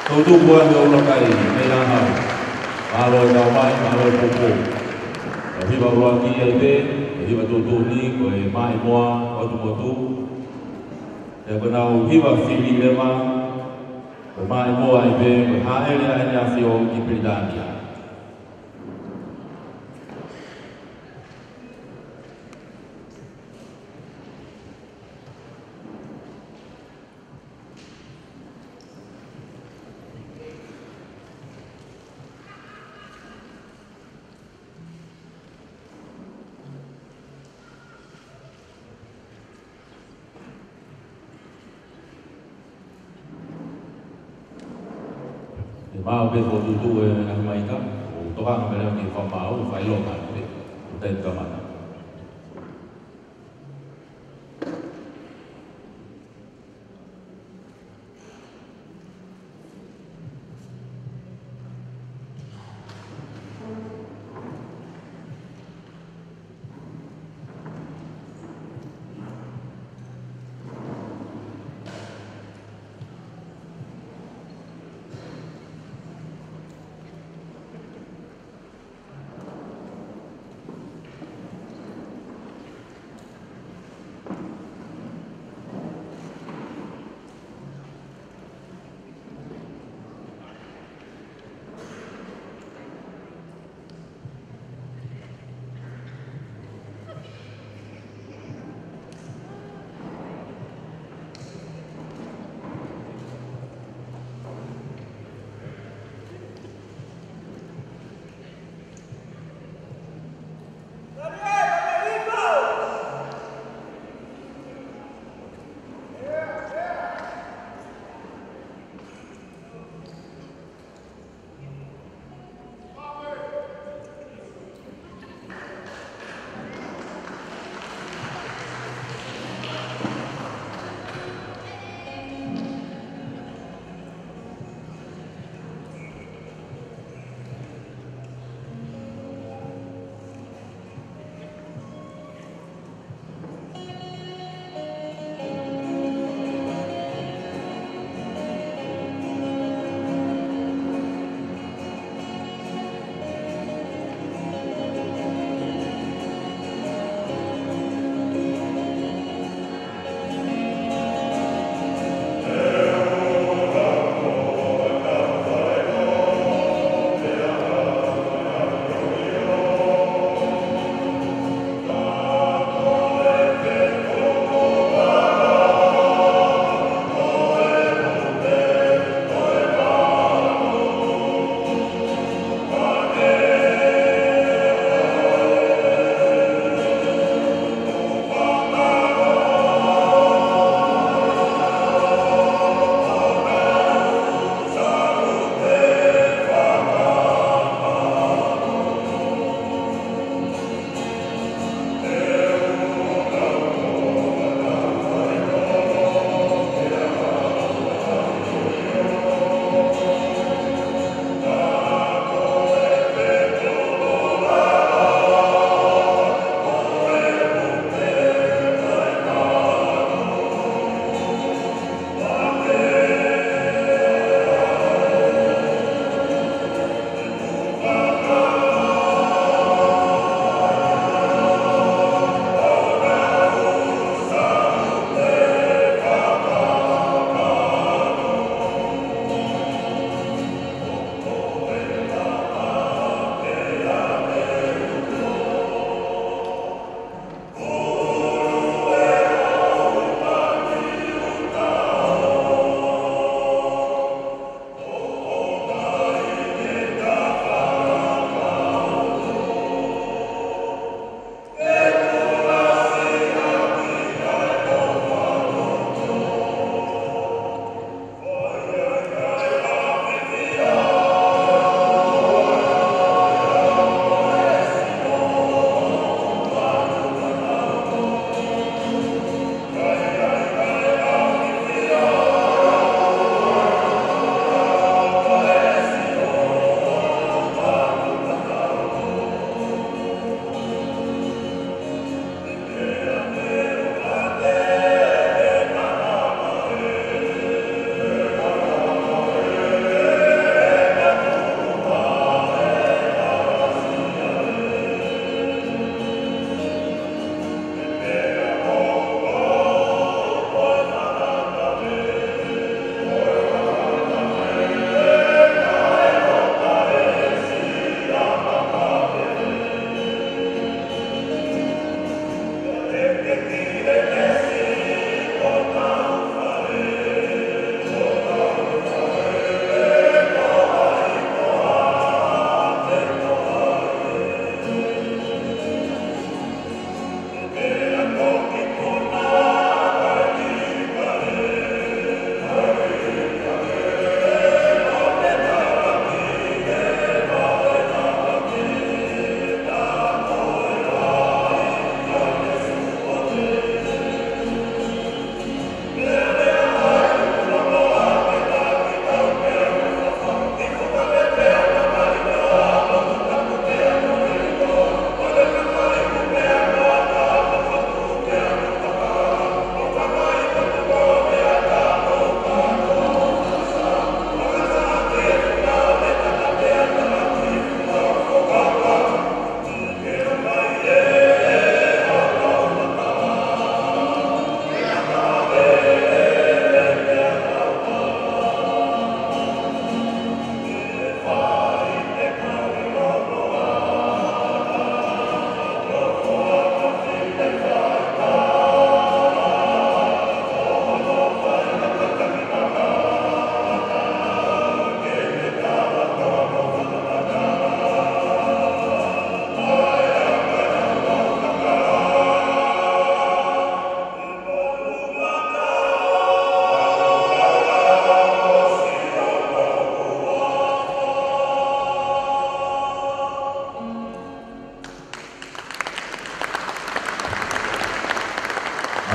Toʻutupu ʻa e Ahi ʻo Ulakai, Nei ʻAhau. Mālō e kau mai, mālō e poupou. Ko e hiva ʻuluaki ia ʻi he, ko e hiva tuʻutuʻuni, ko e Maʻimoa ʻo Tumotu. Pea ko ʻenau hiva fili leva, ko e Maʻimoa ʻi he, ko e Hāʻele ʻa ʻEne ʻAfio ki Pilitānia. ʻE maʻu pē fokotuʻutuʻu e ngaahi maika, ʻo tokanga pē leva ki he fakamaau, ʻo fai loka pē, ʻo taimi kamata.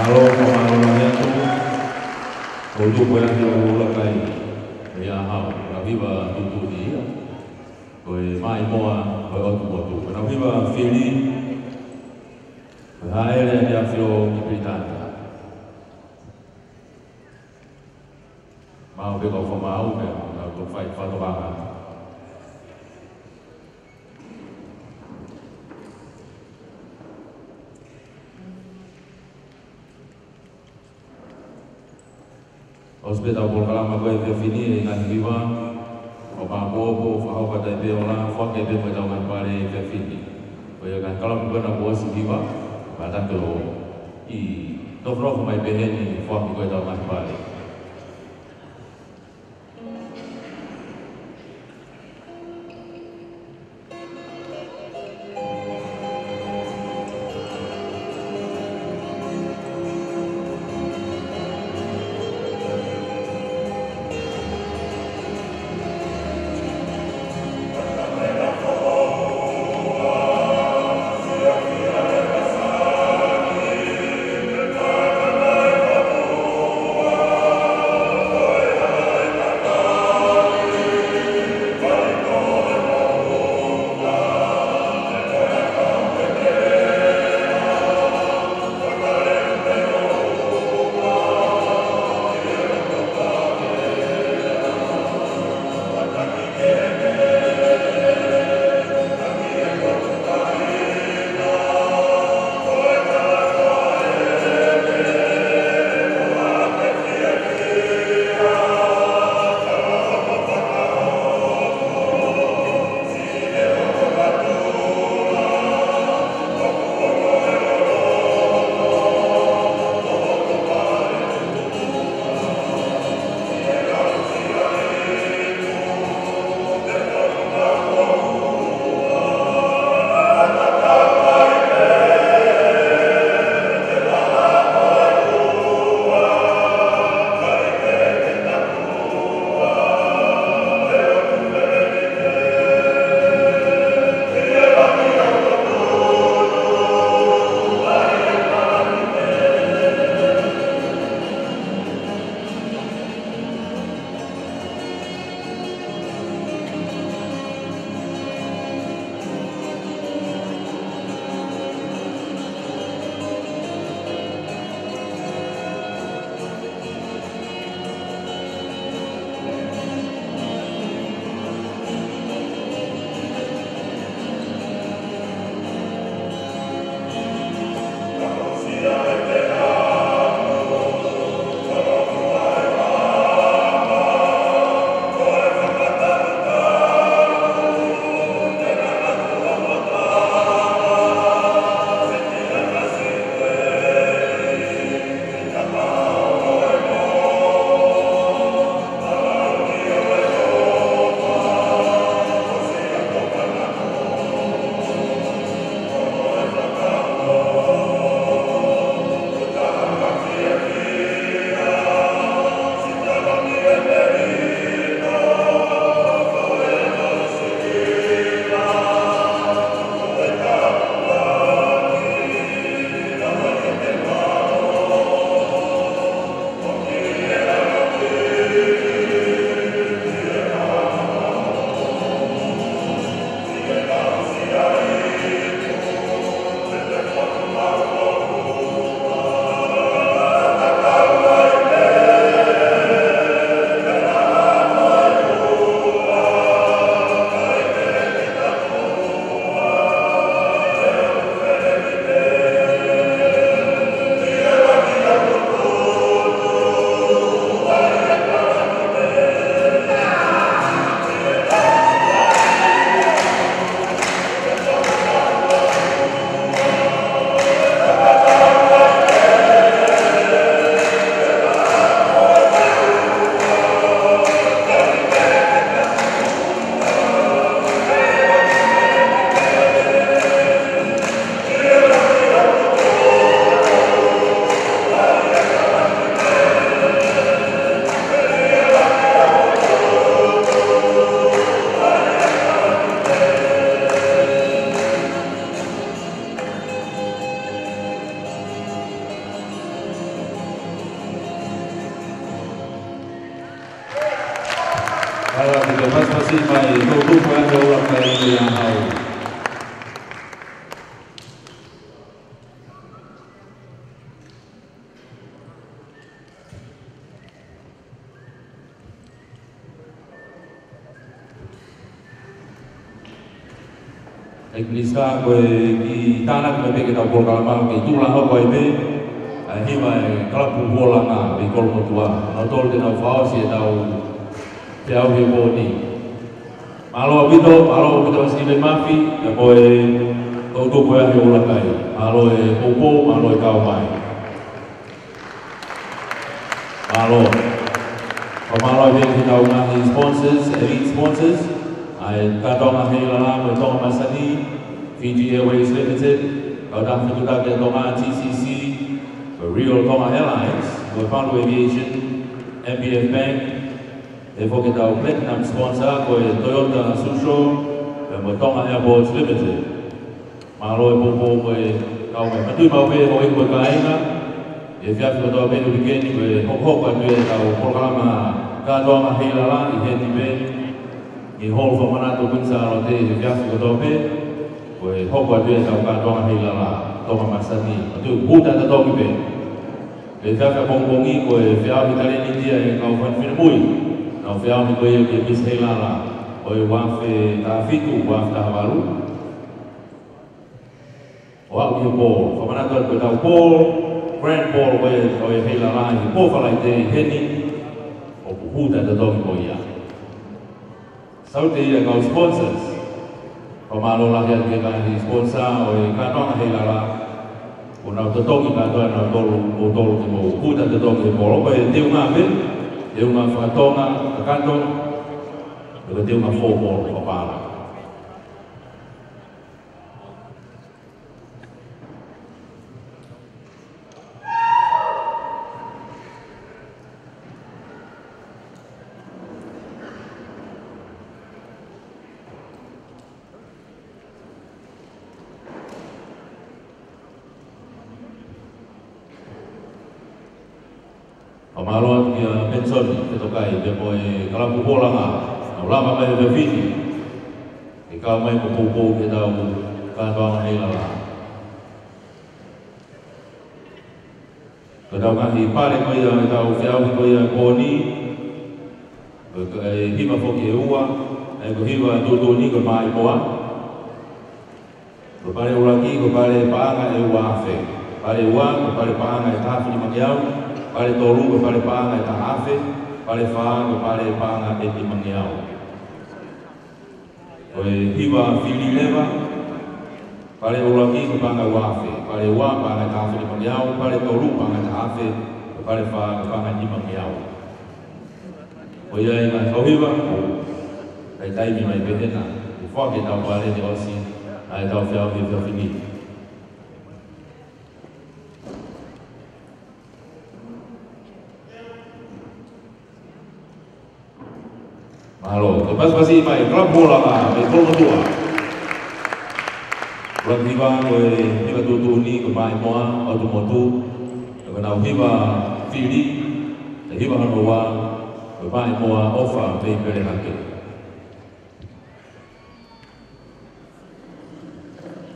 Mālō, mālō lahi atu. ʻOku tupu ʻa e ʻuluaki ʻuluaki kai ʻi he ʻaho ni, ʻa e hiva tuʻutuʻuni ia. Ko e maʻimoa ʻo e ʻOtu Motu. Ko e hiva fili, ko e Hāʻele ʻa e ʻAfio ki Pilitānia. Maʻu pē kau fakamaau pē, nau toki fai fakatokanga. ʻOsi pē ʻetau polokalama ko ē he efiafi ni ʻi he ngaahi hiva, ʻo māʻopoʻopo, fakahoko atu ai pē ʻo la, foaki pē mo ʻetau ngaahi pale he efiafi ni. Ko ia ngaahi kalapu ko ena kuo ʻosi hiva, kātaki ʻo ʻi nofonofo mai pē heni, foaki ko ē ʻetau ngaahi pale. Mai, Toutou Koeahi Ulakai ia hau. ʻEiki Minisitā, ko e kiʻi tānaki mai pē ki heʻetau polokalama, ke tula hoko ai pē ʻa e hiva ʻa e kalapu Huolanga mei Kolomotuʻa. Nautolu te nau fakaʻosi ʻetau feʻauhi he pō ni. Mālō ʻaupito, mālō ʻaupito Stephen Murphy, pea mo e Toutou Koeahi Ulakai. Mālō e poupou, mālō e kau mai. Mālō. Fakamālō atu ki heʻetau ngaahi sponsors, elite sponsors, ʻa e Kātoanga Heilala mo e Tonga Masani, Fiji Airways Limited, Kautaha Fetutaki ʻa Tonga, T C C, mo e Real Tonga Airlines, mo e Palu Aviation, M B F Bank, ʻa e foki ʻetau platinum sponsor ko e Toyota Suzhou, pea mo e Tonga Airports Limited. Mālō e poupou mo e kau mai. Manatuʻi maʻu pē houʻeiki mo e kāinga, ʻi he efiafi kotoa pē he uike ni, ko e hokohoko atu ʻetau polokalama Kātoanga Heilala ʻi heni pē ʻi he Hall fakamanatu Kuini Sālote he efiafi kotoa pē, ko e hoko atu ʻetau Kātoanga Heilala Tonga Masani. Manatuʻi, hū taʻetotongi pē. He efiafi ʻapongipongi ko e feʻauhi talēniti ʻa e kau fanga finemui. Nau feʻauhi ko ia ki he Miss Heilala ʻo e ua afe taha fitu, ua afe taha valu. ʻO aʻu ki he pō, fakamanatu atu ko ʻetau pō, grand pō ko ia ʻo e Heilala ʻi he pō Falaite ʻi heni, ʻoku hū taʻetotongi mo ia. Saute ia kau sponsors. Fakamālō lahi atu ki he ngaahi sponsor ʻo e Kātoanga Heilala. Kuo nau totongi kātoa ʻa nautolu, ʻoku tolu ke mou hū taʻetotongi he pō. Ko e teunga pē, teunga faka-Tonga kakato, ko e teunga four ball fakapālangi. Fakamālō atu kia Pensoni Fetokai pea mo e kalapu Huolanga, nau lava mai he efiafi ni ke kau mai mo poupou ki heʻetau Kātoanga Heilala. Ko ʻetau ngaahi pale ko ia, ʻetau feʻauhi ko ia he pō ni, ko e hiva foki ʻe ua, ʻa ia ko e hiva tuʻutuʻuni ko e Maʻimoa. Ko e pale ʻuluaki, ko e pale paʻanga ʻe ua afe. Pale ua, ko e pale paʻanga ʻe taha afe nimangeau. Pale tolu, ko e pale paʻanga ʻe taha afe. Pale fā, ko e pale paʻanga ʻe nimangeau. Ko e hiva fili leva, pale ʻuluaki, ko e paʻanga ua afe. Pale ua, paʻanga ʻe taha afe nimangeau. Pale tolu, paʻanga ʻe taha afe. Pale fā, ko e paʻanga ʻe nimangeau. Ko ia ai ngaahi kau hiva, ʻoku ʻi ai e taimi mai pē hena ke foaki ʻetau pale ke ʻosi ʻa ʻetau feʻauhi he efiafi ni. Mālō, ke pasipasi mai, kalapu Huolanga mei Kolomotuʻa. Kalapu hiva ko e hiva tuʻutuʻuni ko e Maʻimoa ʻo Tumotu. Ko ʻenau hiva fili, ko e hiva hono ua, ko e Maʻimoa ʻOfa mei Pelehake.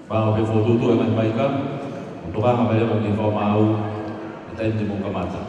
Pau pē fokotuʻutuʻu e ngaahi maika, ʻo tokanga mai leva ke fakamaau, ʻi he taimi te mou kamata.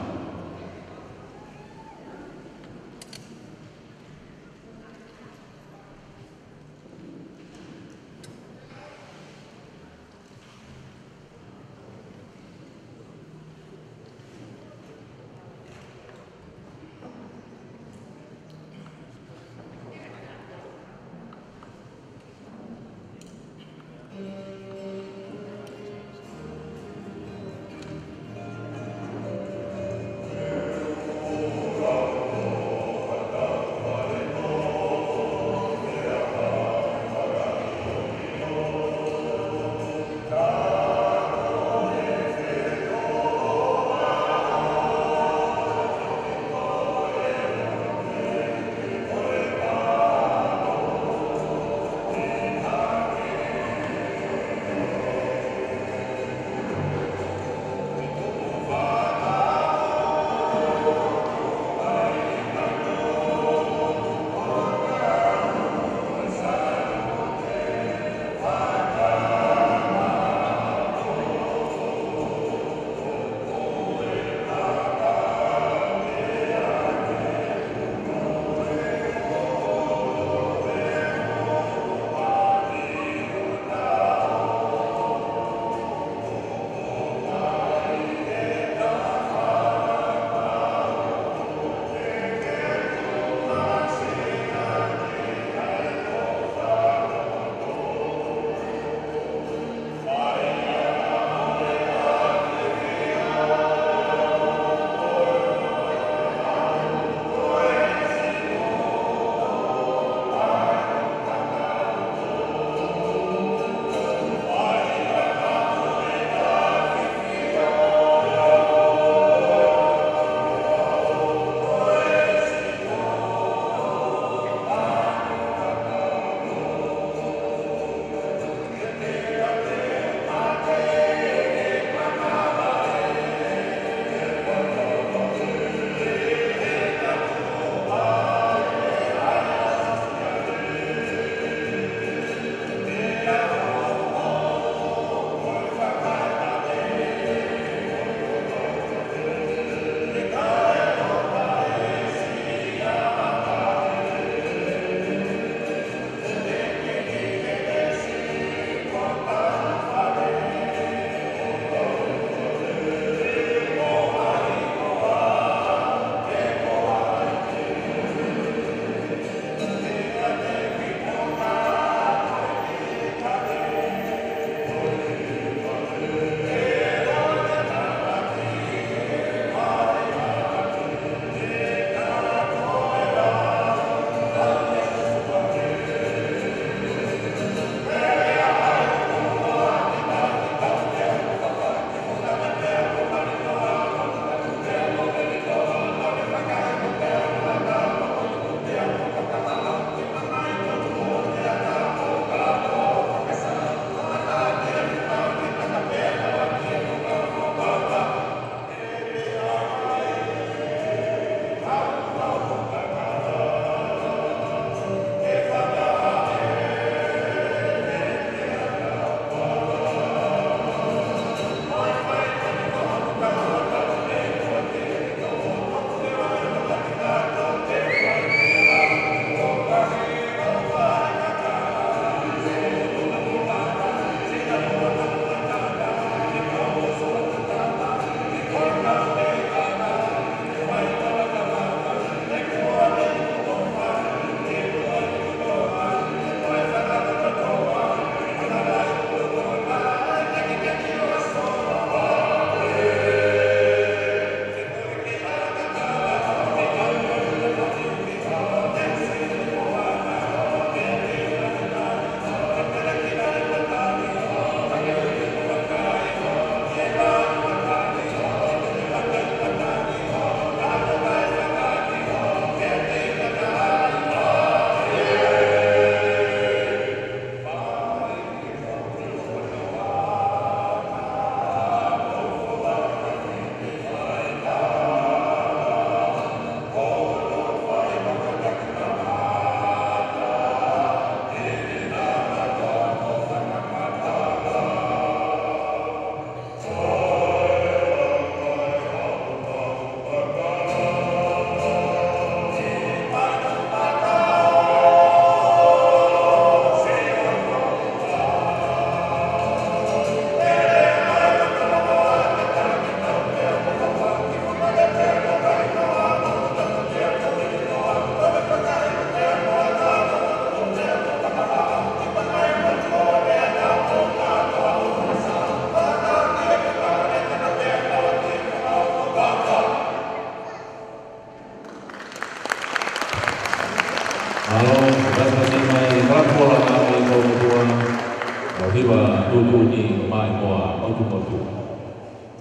Hiva tuʻutuʻuni ʻo Maʻimoa ʻOtumotu.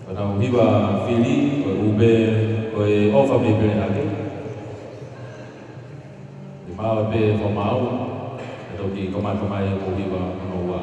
Ko ʻenau hiva fili, ko e ʻū pē, ko e ʻOfa mei Pelehake. ʻI maua pē fo mau, ʻe toki kamata mai ʻo hiva hono ua.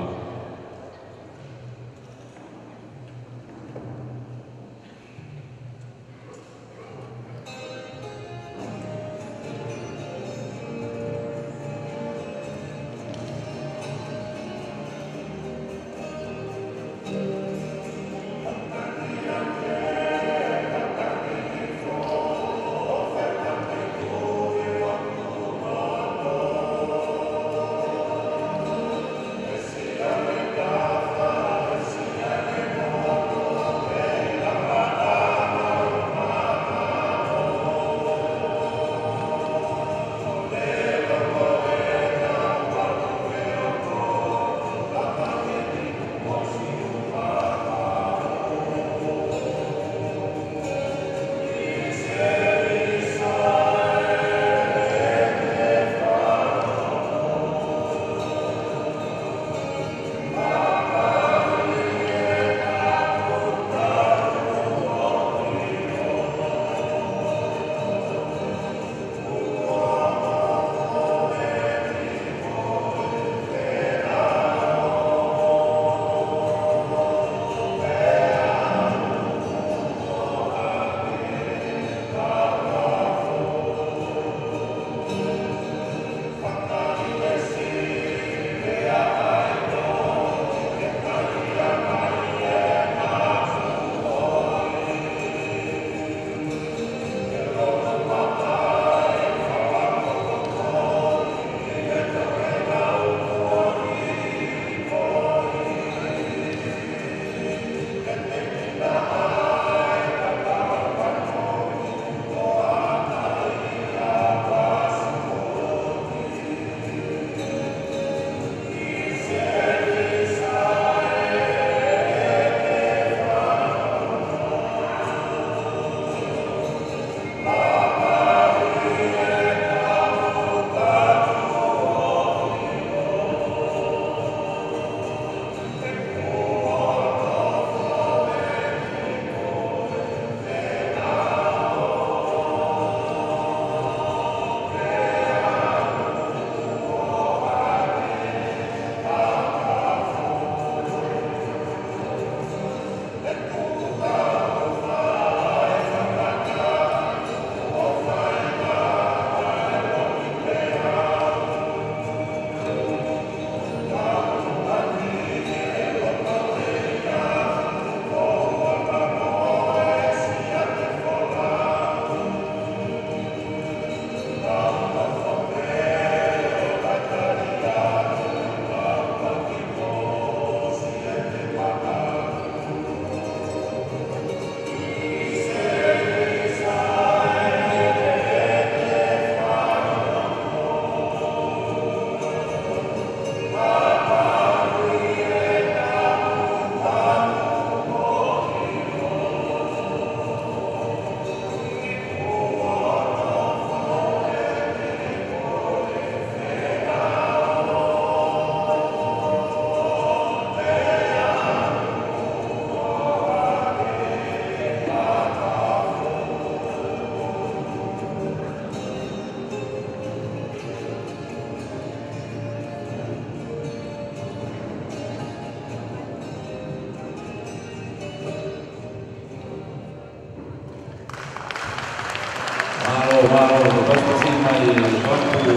Mālō, mālō, ko e pasipasi mai e kalapu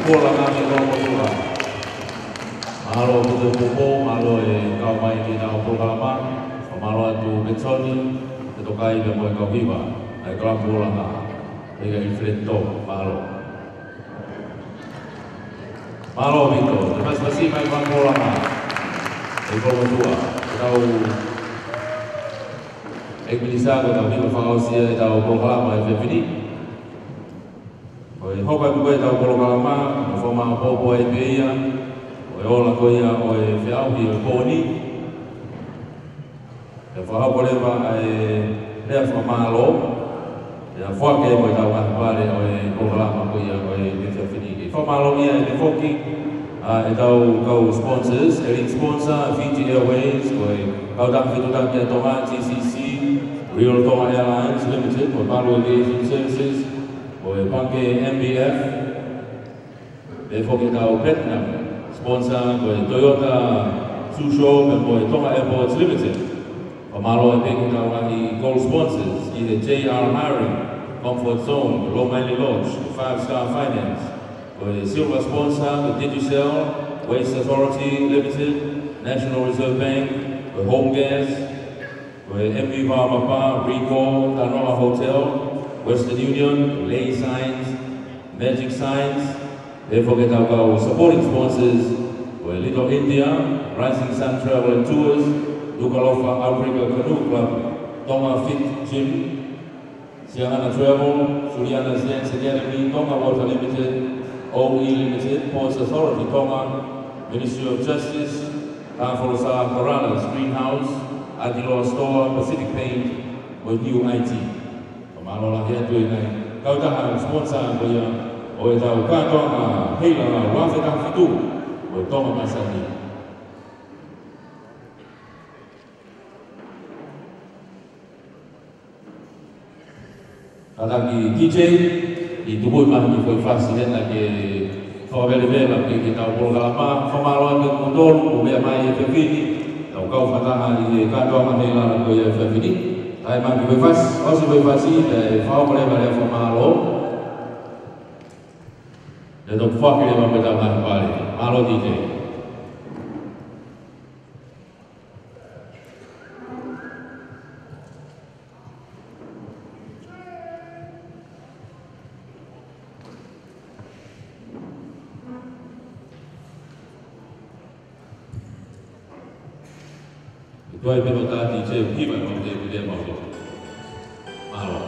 Puola Ngami Kolomotuʻa. Mālō ʻaupito e poupou, mālō e kau mai ki heʻenau polokalama, fakamālō atu Petsoni, Petokai pea mo e kau hiva, ʻa e kalapu Puola Ngami, ʻa e kau Filetitō, mālō. Mālō ʻaupito, ko e pasipasi mai e kalapu Puola Ngami, ʻa e Kolomotuʻa, ʻetau ʻEiki Minisitā, ko ʻetau hiva fakaʻosi ia ʻetau polokalama he efiafi ni. Ko e hoko atu ko ē ʻetau polokalama, ʻoku fakamāʻopoʻopo ai pē ia, ko e ola ko ia ʻo e feʻauhi ʻo e pō ni. Pea fakahoko leva ʻa e lea fakamālō, pea foaki ai mo ʻetau ngaahi pale ʻo e polokalama ko ia ʻo e efiafi ni. Ke fakamālō ia ʻe foki, ʻa ʻA ʻetau kau sponsors, ʻe lead sponsor Fiji Airways, ko e Kautaha Fetutaki ʻa Tonga, T C C, Real Tonga Airlines Limited, ko e Malu Aviation Services, ko e Pangikē M B F, pehē foki ʻetau platinum sponsor ko e Toyota Tsusho pea mo e Tonga Airports Limited. Fakamālō pē ki heʻetau ngaahi gold sponsors, ʻi he J R Hiring, Comfort Zone, Lomaili Lodge, Five Star Finance, ko e silver sponsor ko e Digicel, Waste Authority Limited, National Reserve Bank, ko e Home Gas, ko e M V Vaomapa, Ricoh, Tanoa Hotel, Western Union, Lay Signs, Magic Signs, pehē foki ʻetau kau supporting sponsors, ko e Little India, Rising Sun Travel and Tours, Nukuʻalofa Outrigger Canoe Club, Tonga Fit Gym, Siangana Travel, Suliana's Dance Academy, Tonga Water Limited, O E Limited, Ports Authority Tonga, Ministry of Justice, Tafolosā, Corrales Greenhouse, ʻAtiloa Store, Pacific Paint, mo New I T. Fakamālō lahi atu ʻi he ngaahi kautaha sponsor ko ia ʻo ʻetau kātoanga heilala ua afe taha fitu ʻo e Tonga Masani. Kātaki D J, ʻi tuku mai ha kiʻi foʻi fasi hena ke fakavelevela pē ki heʻetau polokalama. Fakamālō atu kiate kimoutolu ʻoku mou meʻa mai he efiafi ni, ʻetau kau fakataha ʻi he kātoanga heilala ko ia he efiafi ni. Kae ʻumaʻā e kiʻi foʻi fasi, ʻosi e foʻi fasi, pea ʻe fakahoko leva e lea fakamālō. Pea toki foaki leva mo ʻetau ngaahi pale. Mālō D J. Ko e pē ko e tā D J ʻoku hiva e mau te pile mau te. Mālō.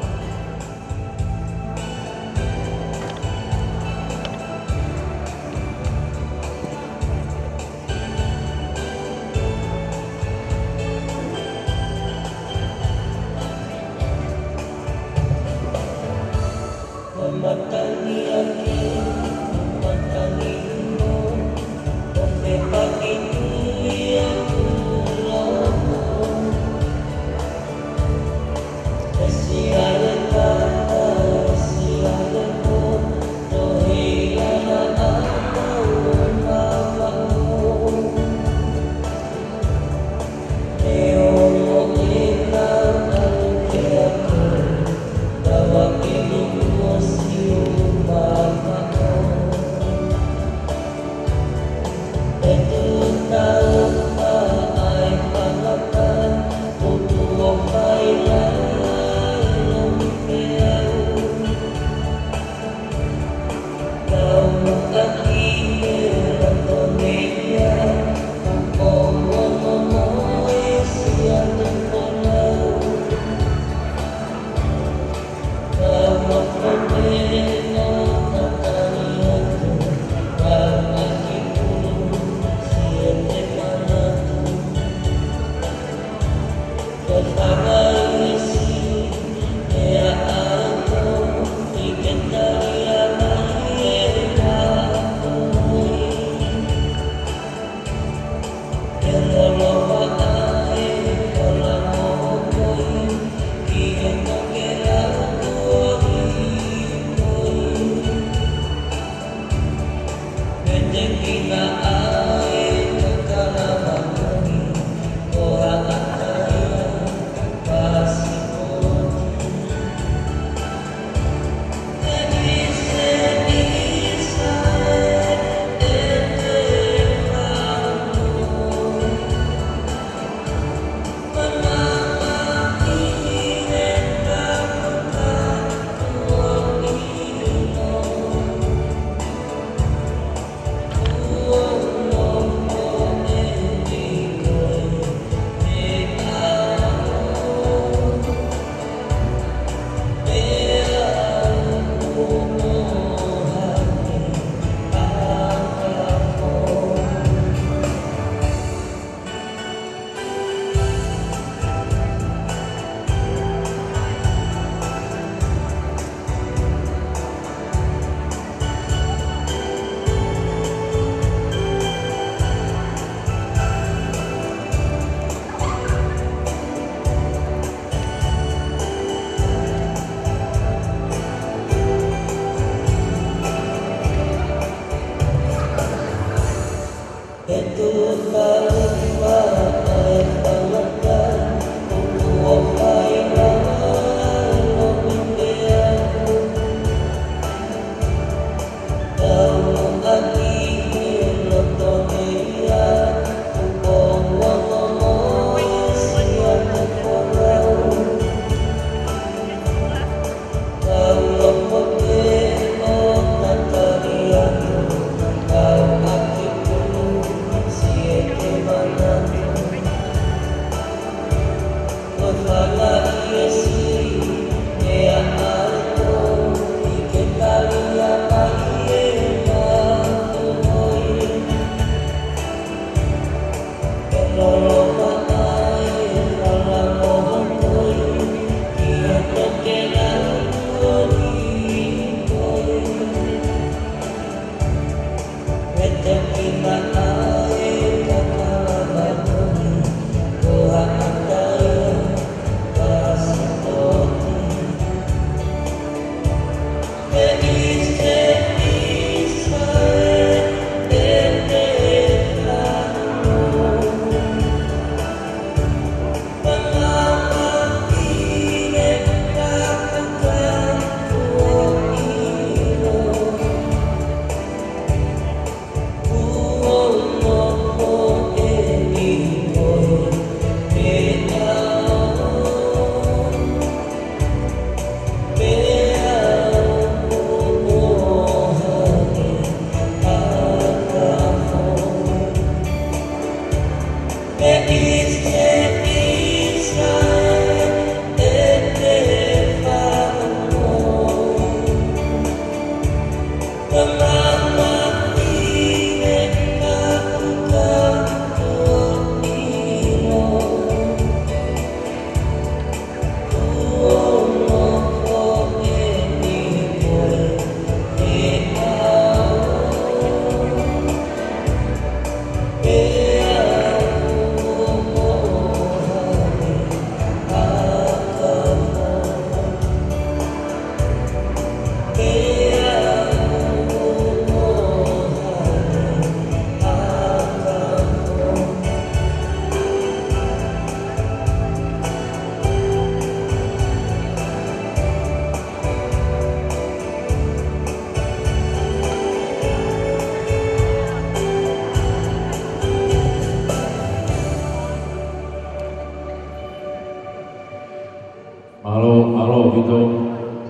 Mālō, mālō ʻaupito,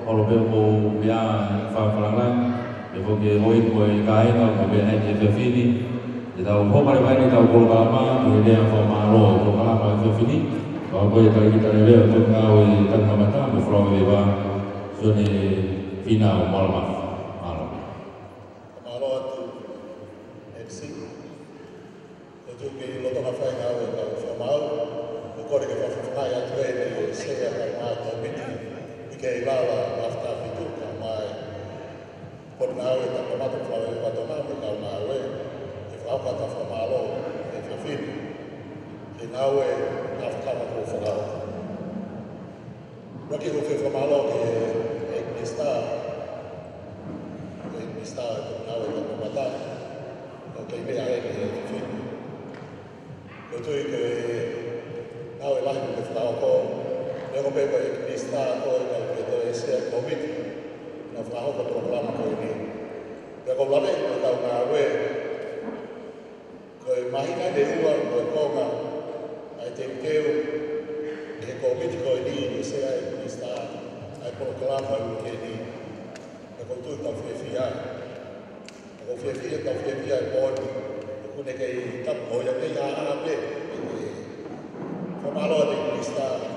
ʻoku ou pehē ʻoku ou meʻa ʻi he fakafananga, ʻe foki e hoi ko e kāinga ʻoku meʻa heni he efiafi ni, ʻe tau hoko leva eni ʻetau polokalama, ʻi he lea fakamālō ʻo e polokalama he efiafi ni, ka ko e talēkita lelei ʻo e Potungāue Takimamata mo e Folau Veva, Sione Fīnau Moalamafi. Mālō. Mālō atu, M C. ʻOku ou tui ʻoku kei lolotonga fai e ngāue ʻa e kau fakamaau, ʻoku ou kole ke fakafofongaʻi atu ʻe he Sea ʻo e kau kōmiti, ʻi he lava ʻo e After Fitu, kae ʻumaʻā e Potungāue Takimamata mo e Folau Veva Tonga mo e kau ngāue, ke fakahoko ʻetau fakamālō he efiafi ni, ki he ngāue ʻa e fakamaau kuo fakahoko. ʻOku ou fie fakamālō ki he Minisitā, ki he Minisitā ʻo e Potungāue Takimamata, ʻoku kei meʻa heni he efiafi ni. ʻOku ou tui ko e ngāue lahi kuo fakahoko, neongo pē ko e Minisitā ko e kau ke toe Sea kōmiti, naʻe fakahoko e polokalama ko eni. Pea ʻoku ou lave ki he kau ngāue, ko e māhina ʻe ua ʻo e konga ʻa e teuteu ʻe he kōmiti ko eni, ʻe Sea ʻe he Minisitā ʻa e polokalama ʻo e uike ni. Pea ʻoku ou tui ʻoku tau fiefia. ʻOku ou fiefia, tau fiefia he pō ni. ʻOku ne kei tapu mo ia kei ʻā ʻā pē. Fakamālō atu ki he Minisitā ʻi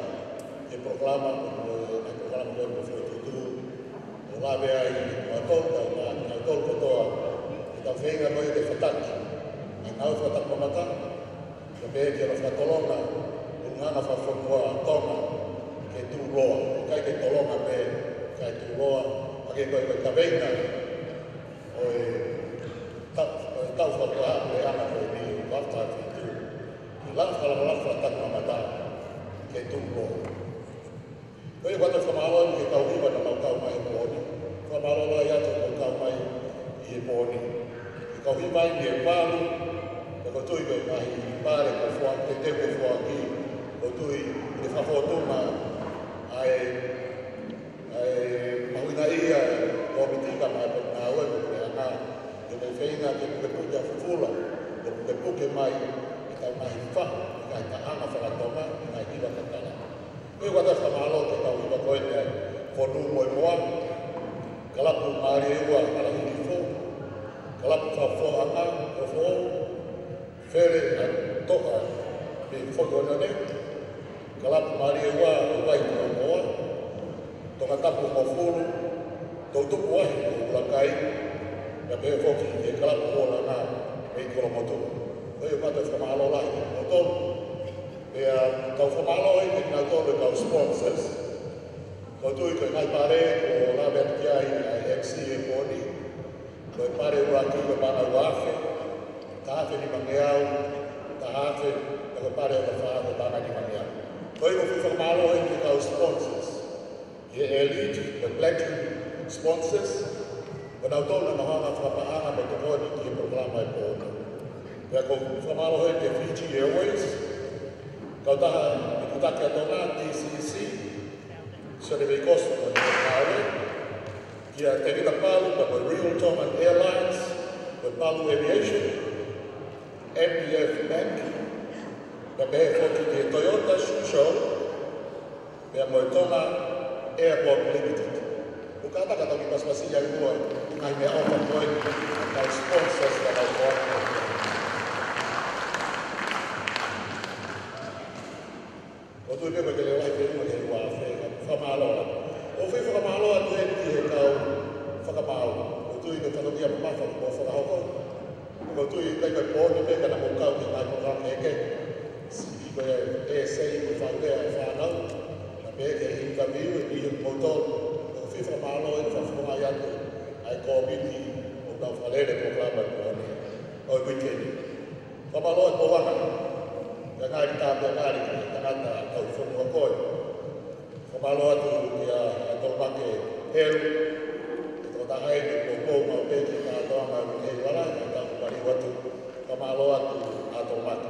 he polokalama, ʻo e polokalama ko eni mo e fokotuʻutuʻu. ʻO lave ai mo kimoutolu, kau ma, kimoutolu kotoa, ʻi heʻetau feinga ko ia ke fataki ʻa e ngāue fakatakikamata, kae pehē ki hono fakatolonga ʻulungaanga fakafonua ʻa Tonga ke tuʻuloa, ʻikai ke tolonga pē, kae tuʻuloa, ʻa ia ko e, ko e kaveinga ʻo e ta-, ʻo e taʻu fakapuleʻanga ko eni, ʻo e After Fitu, ke langa fakalakalaka fakatakikamata ke tuʻuloa. Ko ia ʻoku ou fakamālō atu ki he kau hiva naʻa nau kau mai he pō ni. Fakamālō lahi atu ki he kau mai ʻi he pō ni. Ki he kau hiva ʻe valu, Pea ʻoku ou tui ko e ngaahi pale kuo foaki, teuteu kuo foaki, ʻoku ou tui ʻe fakafōtunga ʻa e, ʻa e mahuʻinga ia ʻo e kōmiti kae ʻumaʻā e potungāue mo e puleʻanga, ke mou feinga ke pukepuke ʻa e fufula, ke pukepuke mai ʻetau ngaahi fahu, ngaahi taʻanga faka-Tonga, ngaahi hiva tatala. Pea ʻoku ʻoatu e fakamālō ki he kau hiva ko eni ʻa e Fonu mo e Moa, Kalapu Mālie Ua Hala Hihifo, Kalapu Fakafofonga Hihifo, Fele ʻa Toʻa mei Foʻi Onone, Kalapu Mālie Ua ʻo Vai mo Moa, Tongatapu Hongofulu, Toutupu Ahi ʻo Ulakai, pea pehē foki ki he Kalapu Ola na mei Kolomotuʻa. Ko ia ʻoku ʻoatu e fakamālō lahi kiate kimoutolu. Pea tau fakamālō eni kinautolu e kau sponsors. ʻOku ou tui ko e ngaahi pale kuo lave atu ki ai ʻa e M C he pō ni. Ko e pale ʻuluaki ko e paʻanga ua afe, taha afe nimangeau, taha afe, pea ko e pale ʻuluaki ko e paʻanga nimangeau. Ko ia ʻoku ou fakamālō eni ki he kau sponsors. Ki he Elite, the Platinum sponsors, ko kinautolu naʻa nau hanga ʻo fakapaʻanga mo tokoni ki he polokalama he pō ni. Pea ʻoku ou fakamālō heni ki he Fiji Airways, Kautaha ʻEiki Taki ʻa Tonga, T C C, Sione Veikoso mo e Ngāue, kia Tevita Palu, pea mo e Real Tongan Airlines, mo e Palu Aviation, M P F Bank, pea pehē foki ki he Toyota Suzhou, pea mo e Tonga Airport Limited. ʻOku ou kātaki ke tau kiʻi pasipasi ʻi muʻa, ngaahi meʻaʻofa ko eni, ngaahi sponsors ka tau koa. ʻOku ou tui pē ko e leʻo lahi pē ʻi muʻa ki he ua afe, fakamālō. ʻOku ou fie fakamālō atu eni ki he kau fakamaau. ʻOku ou tui ko e fatongia mamafa kuo fakahoko. ʻOku ou tui ʻikai ko e pō ni pē ka naʻa mou kau ki he ngaahi polokalama kehekehe. Siʻi ko e ʻēsei mo e faʻu lea ʻa e fānau. Naʻa pehē ki he interview ʻe niʻihi ʻo kimoutolu. ʻOku ou fie fakamālō eni, fakafofongaʻi atu ʻa e kōmiti ʻoku nau fakalele e polokalama he pō ni ʻo e uike ni. Fakamālō atu Pouanga. Pea ngali tā pea ngali ki he tangata kau fonua ko ē. Fakamālō atu kia Tolomake Helu, ʻa e tokotaha eni ʻoku poupou maʻu pē ki he kātoanga ʻo e Uike ʻi Lala, kae tau maliu atu. Fakamālō atu ʻa Tolomake.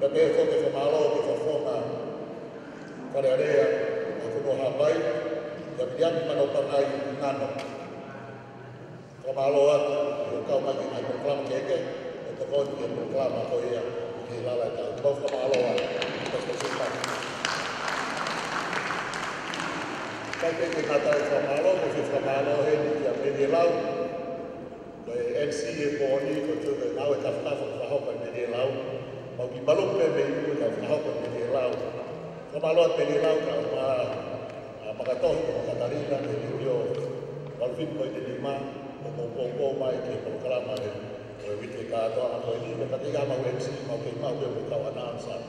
Pea pehē foki e fakamālō ki he fakafofonga Fale Alea ʻa e fonua Haʻapai, kia Viliami Manopangai Ngano. Fakamālō atu ʻi hoʻo kau mai ki he ngaahi polokalama kehekehe, ʻo tokoni ki he polokalama ko ia ʻi Lala ʻi he taʻu. Mau fakamālō atu. Kae ʻikai ke ngata ai e fakamālō, ʻoku ou fie fakamālō heni kia Melie Lau, ko e M C he pō ni, ʻoku ou tui ko e ngāue kāfakafa kuo fakahoko ʻe Melie Lau. Mau kiʻi maluku pē mei mui kae fakahoko ʻe Melie Lau. Fakamālō atu Melie Lau kae ʻumaʻā ʻa Makatohi mo Katalina, ʻa e Liulio, Valvin mo e Tenima, ʻoku mou poupou mai ki he polokalama ʻo e uike kātoanga ko eni, mo ka kei ʻi ai haʻamau M C, mau kei maʻu pē mo e kau announcer,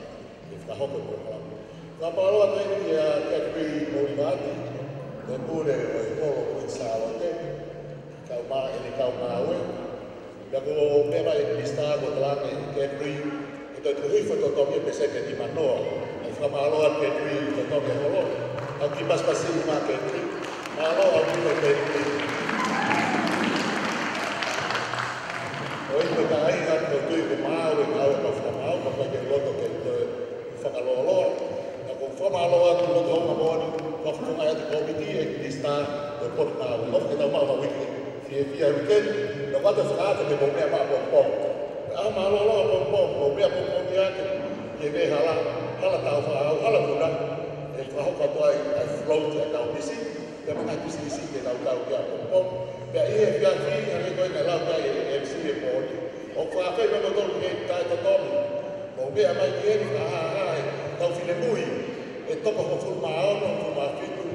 ke fakahoko e polokalama. Fakamālō atu eni kia Catherine Moulivati, ko e pule ʻo e Holo Kuini Sālote, kae ʻumaʻā ʻene kau ngāue. Pea ko e meʻa mai e Minisitā kuo talaange ʻe Catherine, ʻe toe tuku hifo e totongi ʻe peseti ʻe nimanoa. ʻOku ou fakamālō atu Catherine, totongi e holo. Tau kiʻi pasipasi maʻa Catherine. Mālō ʻaupito Catherine. ʻOi, ko e taha ia ʻoku ou tui kuo maau e ngāue ʻa e kau fakamaau, ka ʻoku ʻikai ke u loto ke u toe fakalōloa. Ka ʻoku ou fakamālō atu, loto houngaʻia moʻoni, fakafofongaʻi atu e kōmiti, e Minisitā, ʻo e Potungāue. ʻOku ʻikai ke tau maʻu ha uike fiefia he uike ni, ka ʻoku ou fakaʻamu ke mou meʻa mai ʻapongipongi. ʻA, mālōlō ʻapongipongi, mou meʻa ʻapongipongi ake, ke ne hala, hala tau fakaʻau, hala muna, ʻe fakahoko atu ai ʻa e float ʻa e kau misi, pea mo e ngaahi pisinisi ke tau kau ki ai ʻapongipongi. Pea ʻi he efiafi, hangē ko ia naʻe lau ki ai e M C he pō ni, ʻoku ou fakaafeʻi kimoutolu ki he taʻetotongi. Mou meʻa mai ki heni, fakahāhā e kau finemui, ʻe toko hongofulu mā ono, hongofulu mā fitu,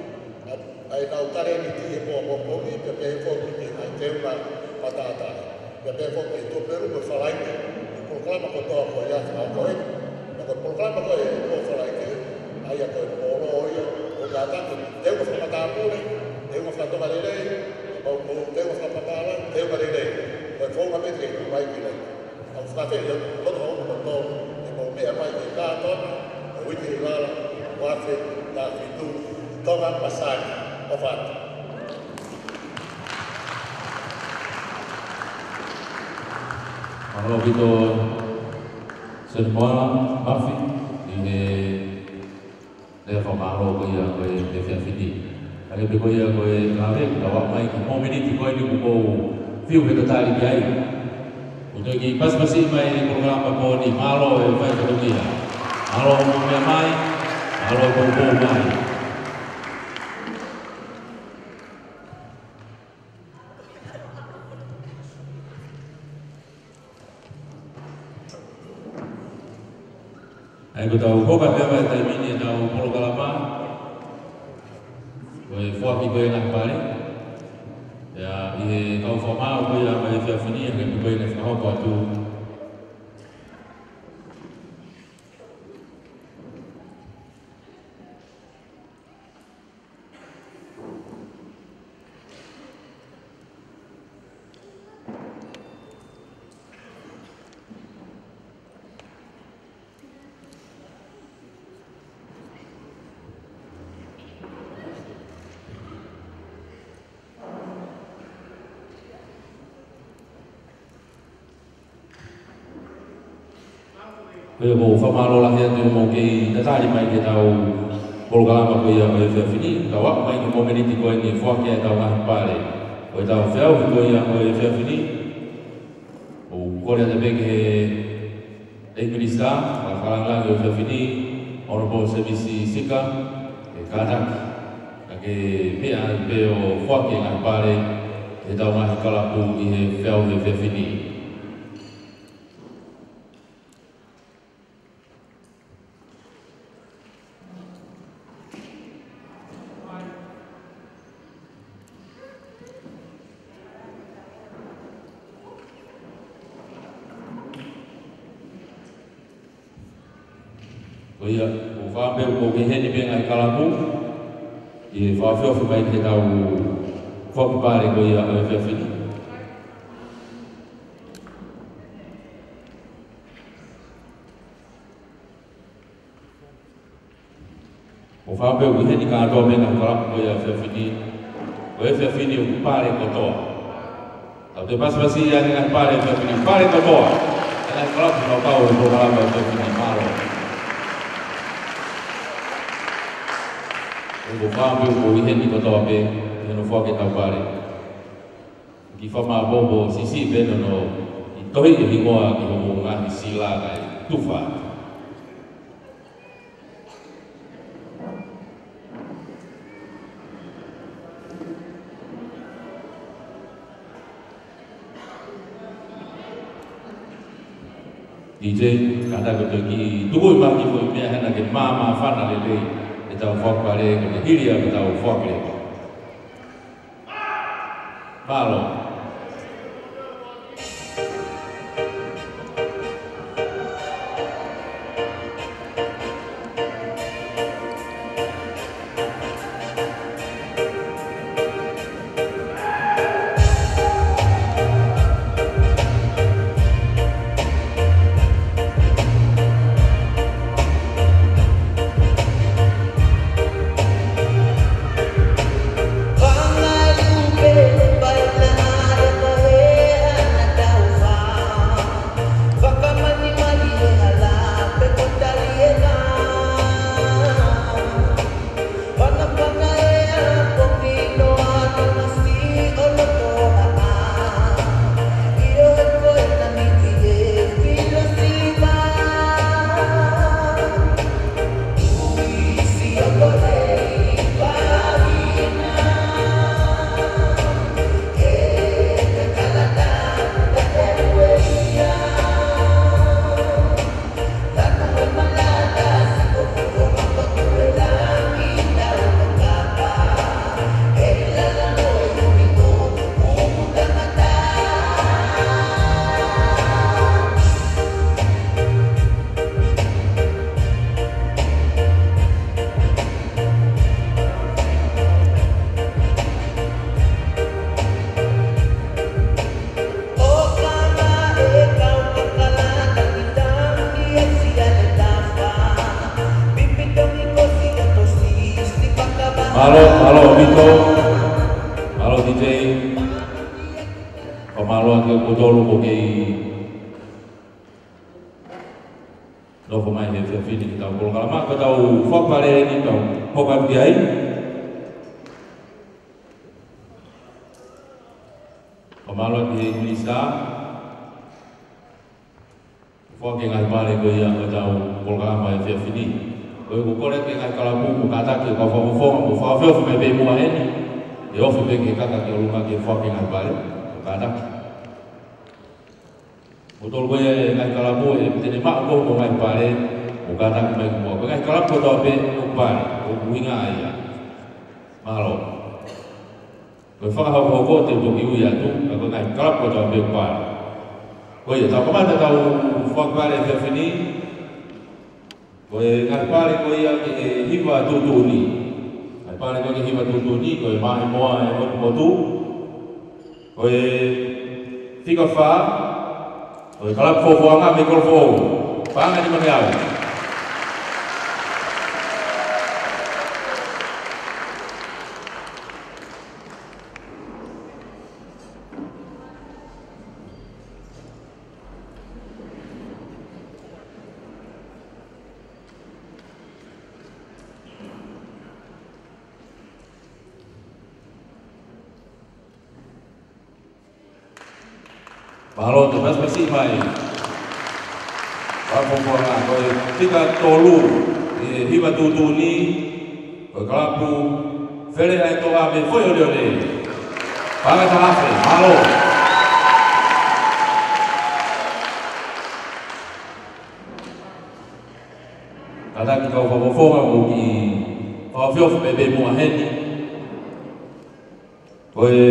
ʻa, ʻa ʻenau talēniti he pō ʻapongipongi, pea pehē foki ki he ngaahi teunga matātahi. Pea pehē foki ki he Tuʻapulelulu mo e Falaite, ko e polokalama kotoa ko ia ʻoku hoko heni. Pea ko e polokalama ko ē ʻo e Falaite, ʻa ia ko e polo ia, ʻoku kātaki, teunga fakamatāpule, teunga fakatonga lelei, pea mo e teunga fakapapālangi, teunga lelei. Ko e founga pē ke ʻomai ki ai. ʻOku ou fakaafeʻi atu, loto houngaʻia moutolu, ke mou meʻa mai ki he kātoanga ʻo e Uike ʻi Lala, ua afe taha fitu, Tonga Masani, ʻofa atu. Mālō ʻaupito, Seni Moala Mafi, ʻi he lea fakamālō ko ia ko e efiafi ni. Kae pehē ko ia ko e kave, tau aʻu mai ki he momeniti ko eni kuo mou fiu he tatali ki ai. Kuo toki pasipasi mai e polokalama ko eni, mālō e fai fatongia. Mālō hoʻomou meʻa mai, mālō e poupou mai. ʻA ia ko ʻetau hoka pē ʻa e taimi ni ʻetau polokalama, ko e foaki ko ē ngaahi pale. ʻA ia, ʻi he kau fakamaau ko ia ʻa e efiafi ni, ʻa ia ko ē naʻe fakahoko atu. Ko ia ʻoku ou fakamālō lahi atu hoʻomou kei tatali mai ki heʻetau polokalama ko ia ʻo e efiafi ni, tau aʻu mai ki he momeniti ko eni foaki ʻetau ngaahi pale. Ko ʻetau feʻauhi ko ia ʻo e efiafi ni, ʻoku ou kole atu pē ki he ʻEiki Minisitā Fakalāngilangi ʻo e efiafi ni, Honourable Sēmisi Sika, ke kātaki, kae meʻa pē ʻo foaki e ngaahi pale ki heʻetau ngaahi kalapu ʻi he feʻauhi ʻo e efiafi ni. Ko ia, ʻoku ou fakaʻamu pē kuo kei ʻi heni pē ngaahi kalapu, ʻi he fakafiefia mai ki heʻetau foaki pale ko ia ʻo e efiafi ni. ʻOku ou fakaʻamu pē kuo ʻi heni kātoa pē ngaahi kalapu ko ia ʻo e efiafi ni. Ko e efiafi ni ʻoku pale kotoa. Tau toe pasipasi ia ki he ngaahi pale ʻo e efiafi ni, pale kotoa. Ngaahi kalapu naʻa nau kau he polokalama ʻo e efiafi ni, mālō. ʻOku ou fakaʻamu pē kuo ʻi heni kotoa pē, ʻi hono foaki ʻetau pale. Kiʻi fakamāʻopoʻopo siʻisiʻi pē hono kiʻi tohiʻi e hingoa ki hoʻomou ngaahi sila kae tufa. DJ, kātaki ʻo toe kiʻi tuku mai ha kiʻi foʻi meʻa hena ke māmāfana lelei ʻetau foaki pale, ko e hili ia ʻetau foaki leva. Mālō. Mālō, mālō, Vito. Mālō, DJ. Fakamālō atu kiate kimoutolu kuo kei Nofo mai he efiafi ni ki heʻetau polokalama, ko ʻetau fakapale eni ʻoku tau hoko atu ki ai. Fakamālō ki he minisitā. Foaki e ngaahi pale ko ia ʻo ʻetau polokalama he efiafi ni. Ko ia ʻoku kole ki he ngaahi kalapu mo kātaki e kau fakafofonga mo fakaofiofi mai pē muʻa heni. ʻE ofi pē ki he kaka ki ʻolunga ke foaki e ngaahi pale mo kātaki. Mo tolu ko ia e ngaahi kalapu ʻe te ne maʻu ko ē mo e ngaahi pale mo kātaki mai ki muʻa. Ko e ngaahi kalapu kotoa pē ʻoku pale, ʻoku ʻuhinga ia. Mālō. Ko e fakahokohoko te u toki ui atu, ka ko e ngaahi kalapu kotoa pē ʻoku pale. Ko ia, tau kamata ʻetau fakapale he efiafi ni. Ko e ngaahi pale ko ia ki he hiva tuʻutuʻuni. Ngaahi pale ko ia ki he hiva tuʻutuʻuni, ko e Maʻimoa ʻo e ʻOtu Motu. Ko e fika fā, ko e kalapu Fofoʻanga mei Kolofoʻou. Paʻanga ʻe nima ngeau. Mālō, toe pasipasi mai. Kalapu Fofoʻanga, ko e fika tolu ʻi he hiva tuʻutuʻuni, ko e kalapu Fele ʻa e Toʻa mei Foʻiʻoleʻole. Paʻanga ʻe taha afe, mālō. Kātaki e kau fakafofonga mo kiʻi fakaofiofi pē muʻa heni. Ko e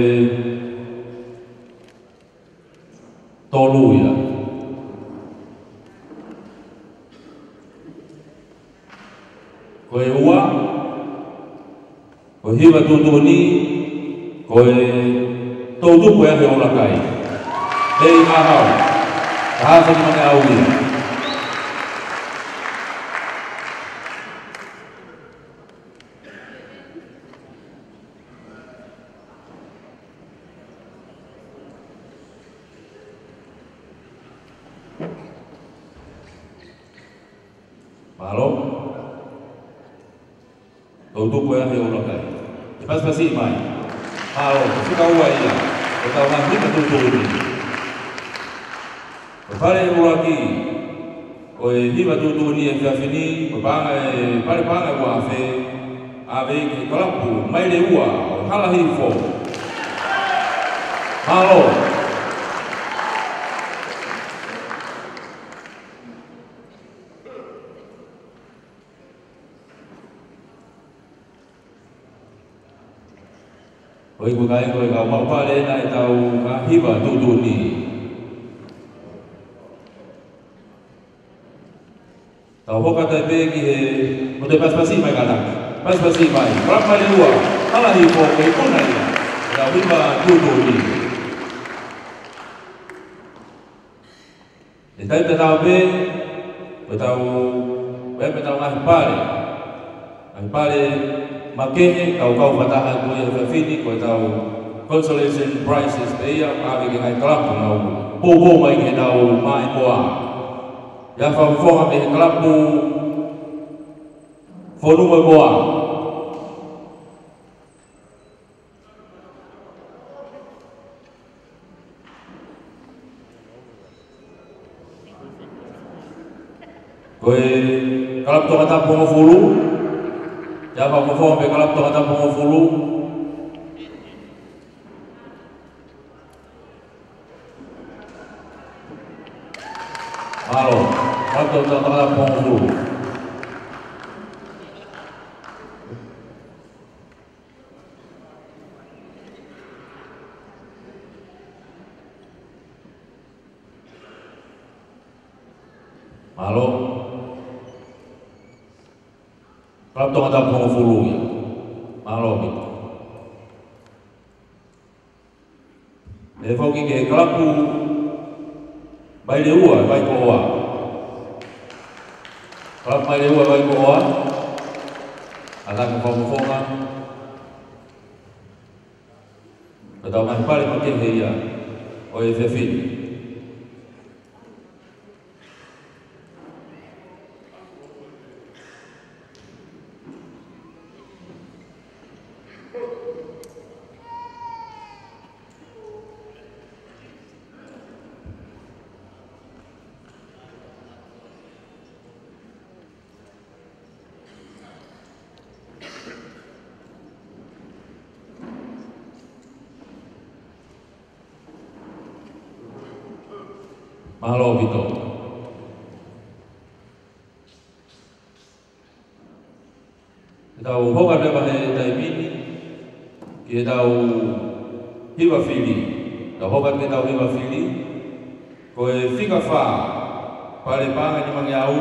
tolu ia. Ko e ua, ko e hiva tuʻutuʻuni, ko e Toutupu ʻe Afe ʻOlakaʻi. Pei mahau, taha afe nima ngeau ia. Mālō. Toutupu ʻe Afe ʻOlakaʻi. Toe pasipasi mai. Mālō, ko e fika ua ia ʻo ʻetau ngaahi hiva tuʻutuʻuni. Ko e pale ʻuluaki ʻo e hiva tuʻutuʻuni he efiafi ni, ko e paʻanga ʻe, pale paʻanga ʻe ua afe, ʻave ki he kalapu Maileua ʻo Hala Hihifo. Mālō. ʻOi, ko e kakai, ko e kau maʻu pale ena ʻetau ngaahi hiva tuʻutuʻuni. Tau hoko atu pē ki he, mo toe pasipasi mai kātaki. Pasipasi mai. Kalapu Maileua, Hala Hihifo, ko e ikuna ia ʻetau hiva tuʻutuʻuni. ʻE taimi tatau pē, ko ʻetau, pea pē ʻetau ngaahi pale. Ngaahi pale makehe, kau kau fakataha ko ia he efiafi ni, ko ʻetau consolation prizes pē ia, ʻave ki he ngaahi kalapu ʻoku nau poupou mai ki heʻenau maʻimoa. ʻI he fakafofonga mei he kalapu Fonumoemoa. Ko e kalapu Tongatapu hongofulu, ʻi he fakafofonga mei he kalapu Tongatapu hongofulu. Mālō, kalapu Tongatapu hongofulu. Mālō. Kalapu Tongatapu hongofulu ia. Mālō ʻaupito. ʻE foki ki he kalapu Maileua Vaikoʻoa. Kalapu Maileua Vaikoʻoa. Kātaki e kau fakafofonga. Ko ʻetau ngaahi pale makehe ia ʻo e efiafi ni. Mālō ʻaupito. Ke tau hoko atu leva he taimi ni ki heʻetau hiva fili. Tau hoko atu ki heʻetau hiva fili. Ko e fika fā, Pale Paʻanga ʻe nimangeau,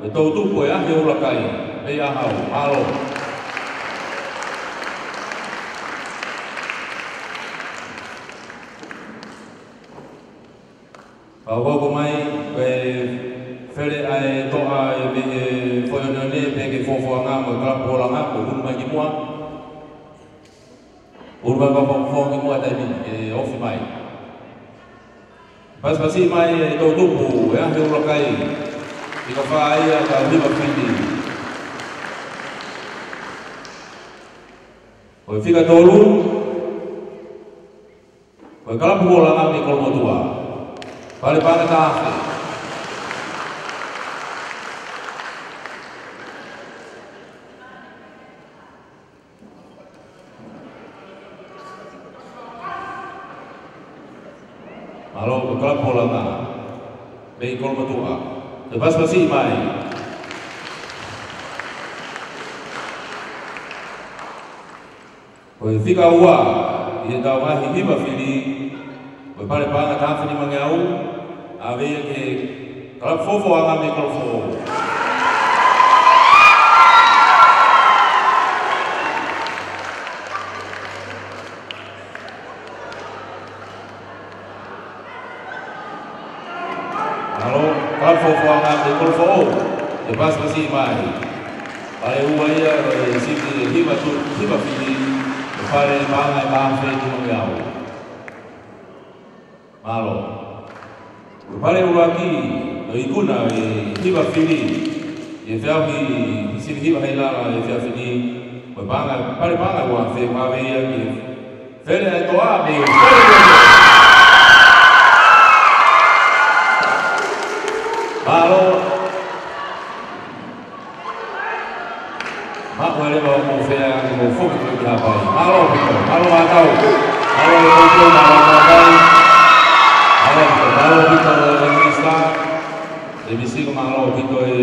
ʻa e toʻutupu ʻo e Ahe ʻo Ulakai, Veiahau. Mālō. Ka hoko mai, ko e fele ʻa e toʻa ʻe mei he foʻi ʻoneʻone pē ke fofoʻanga mo e kalapu holanga, ko e hulu mai ki muʻa. Hulu mai ko fofoʻanga ki muʻa taimi ni, ke ofi mai. Pasipasi mai e toʻutupu ʻo e Ahe ʻo Ulakai, fika fā ia ʻetau hiva fili. Ko e fika tolu, ko e kalapu holanga mei Kolomotuʻa. Pale Paʻanga taha afe. Mālō, ko e kalapu holanga mei Kolomotuʻa. Ke pasipasi mai. Ko e fika ua ʻi heʻetau ngaahi hiva fili, ko e Pale Paʻanga taha afe nimangeau, ʻave ia ki he kalapu fofoʻanga mei Kolofoʻou. Mālō, kalapu fofoʻanga mei Kolofoʻou, ke pasipasi mai. Pale ua ia ʻo e sivi hiva tu, hiva fili, ko e Pale Paʻanga ʻe taha afe nimangeau. Mālō. Ko e pale ʻuluaki ʻo e ikuna ʻo e hiva fili ʻi he feʻauhi sivi hiva Heilala ʻi he efiafi ni, ko e paʻanga, Pale Paʻanga ʻe ua afe, ʻave ia ki he fele ʻa e toʻa mei Kolomotuʻa. Mālō. Maʻu leva hoʻomou fea ke mou foki ki Haʻapai. Mālō ʻaupito, mālō ʻaupito. Mālō ʻaupito, mālō ʻaupito. Mālō ʻaupito, mālō ʻaupito, Minisitā. ʻE Minisitā, mālō ʻaupito e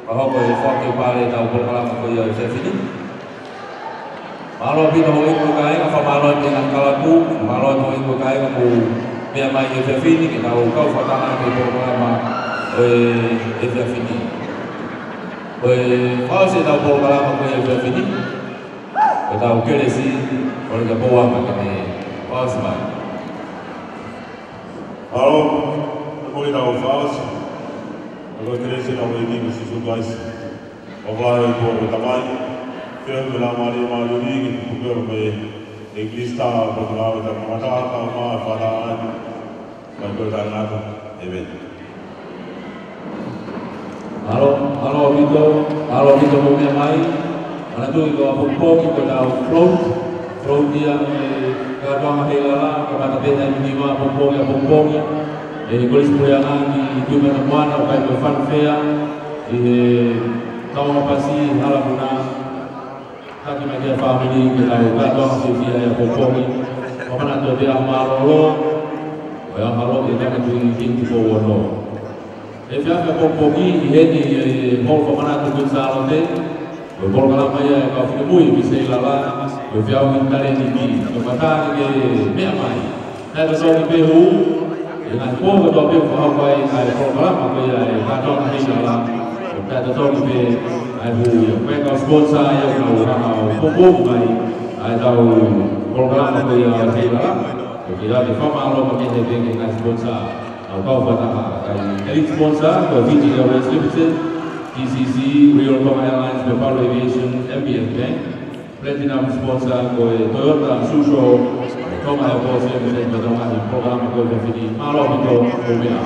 fakahoko e fakapale ʻetau polokalama ko ia he efiafi ni. Mālō ʻaupito houʻeiki mo e kāinga, fakamālō atu ki he ngaahi kalapu, mālō atu houʻeiki mo e kāinga mou meʻa mai he efiafi ni, ke tau kau fakataha ki he polokalama ʻo e efiafi ni. Ko e fakaʻosi ʻetau polokalama ko e efiafi ni, ko ʻetau kelesi, ʻoku lelei ke pō ʻa e maʻu ke ne fakaʻosi mai. Mālō, ko ʻetau fakaʻosi, ko e kelesi ʻa hotau ʻEiki ko Sīsū Kalaisi. ʻOfa lahi ʻa e ʻOtua ko e Tamai, feohi mo e Laumālie Māʻoniʻoni, ke tuku pē ʻo pē ʻe Kalaisi ʻa e polokalama ʻo e taʻu ni, kamata, tau maʻu fakataha ai, kae tuku ʻo taʻengata. ʻĒmeni. Mālō, mālō ʻaupito, mālō ʻaupito hoʻomou meʻa mai. Manatuʻi ko ʻapongipongi ko ʻetau float, float ia mei he kātoanga Heilala, kamata pē taimi hiva ʻapongipongi, ʻapongipongi. ʻE Kolisi Puleʻanga ki Tuʻi Matamana, ʻo kai ko e funfair ʻi he tauanga pasi, hala muna. Taki mai ki he fāmili ke tau kātoanga fiefia he ʻapongipongi. Fakamanatu pē ʻa e mālōlō ʻo e ʻaho Lotu ʻi he Tuʻi Kingi Tupou Ono. Efiafi ʻapongipongi ʻi heni ʻi he Holo Fakamanatu Kuini Sālote, ko e polokalama ia ʻa e kau finemui mei Seilala, ko e feʻauhi talēniti. Ko e kamata ke meʻa mai. Taʻetotongi pē hū, ʻi he ngaahi pō kotoa pē ʻoku fakahoko ai ʻa e polokalama ko ia ʻa e kātoanga Heilala, ʻoku taʻetotongi pē ʻa e hū ia. Ko e kau sponsor ia ʻoku nau hanga ʻo poupou mai ʻa ʻetau polokalama ko ia ʻa e Heilala. ʻOku ou kole ke fakamālō makehe pē ki he ngaahi sponsor ʻoku nau kau fakataha. Ko e elite sponsor, ko e Fiji Airways Limited, T C C, Real Tonga Airlines, Pepalo Aviation, M B S Bank. Platinum sponsor ko e Toyota Suzhou, Tonga Airports Limited, ko e Tonga ʻi he polokalama ko e efiafi ni. Mālō ʻaupito hoʻomou meʻa.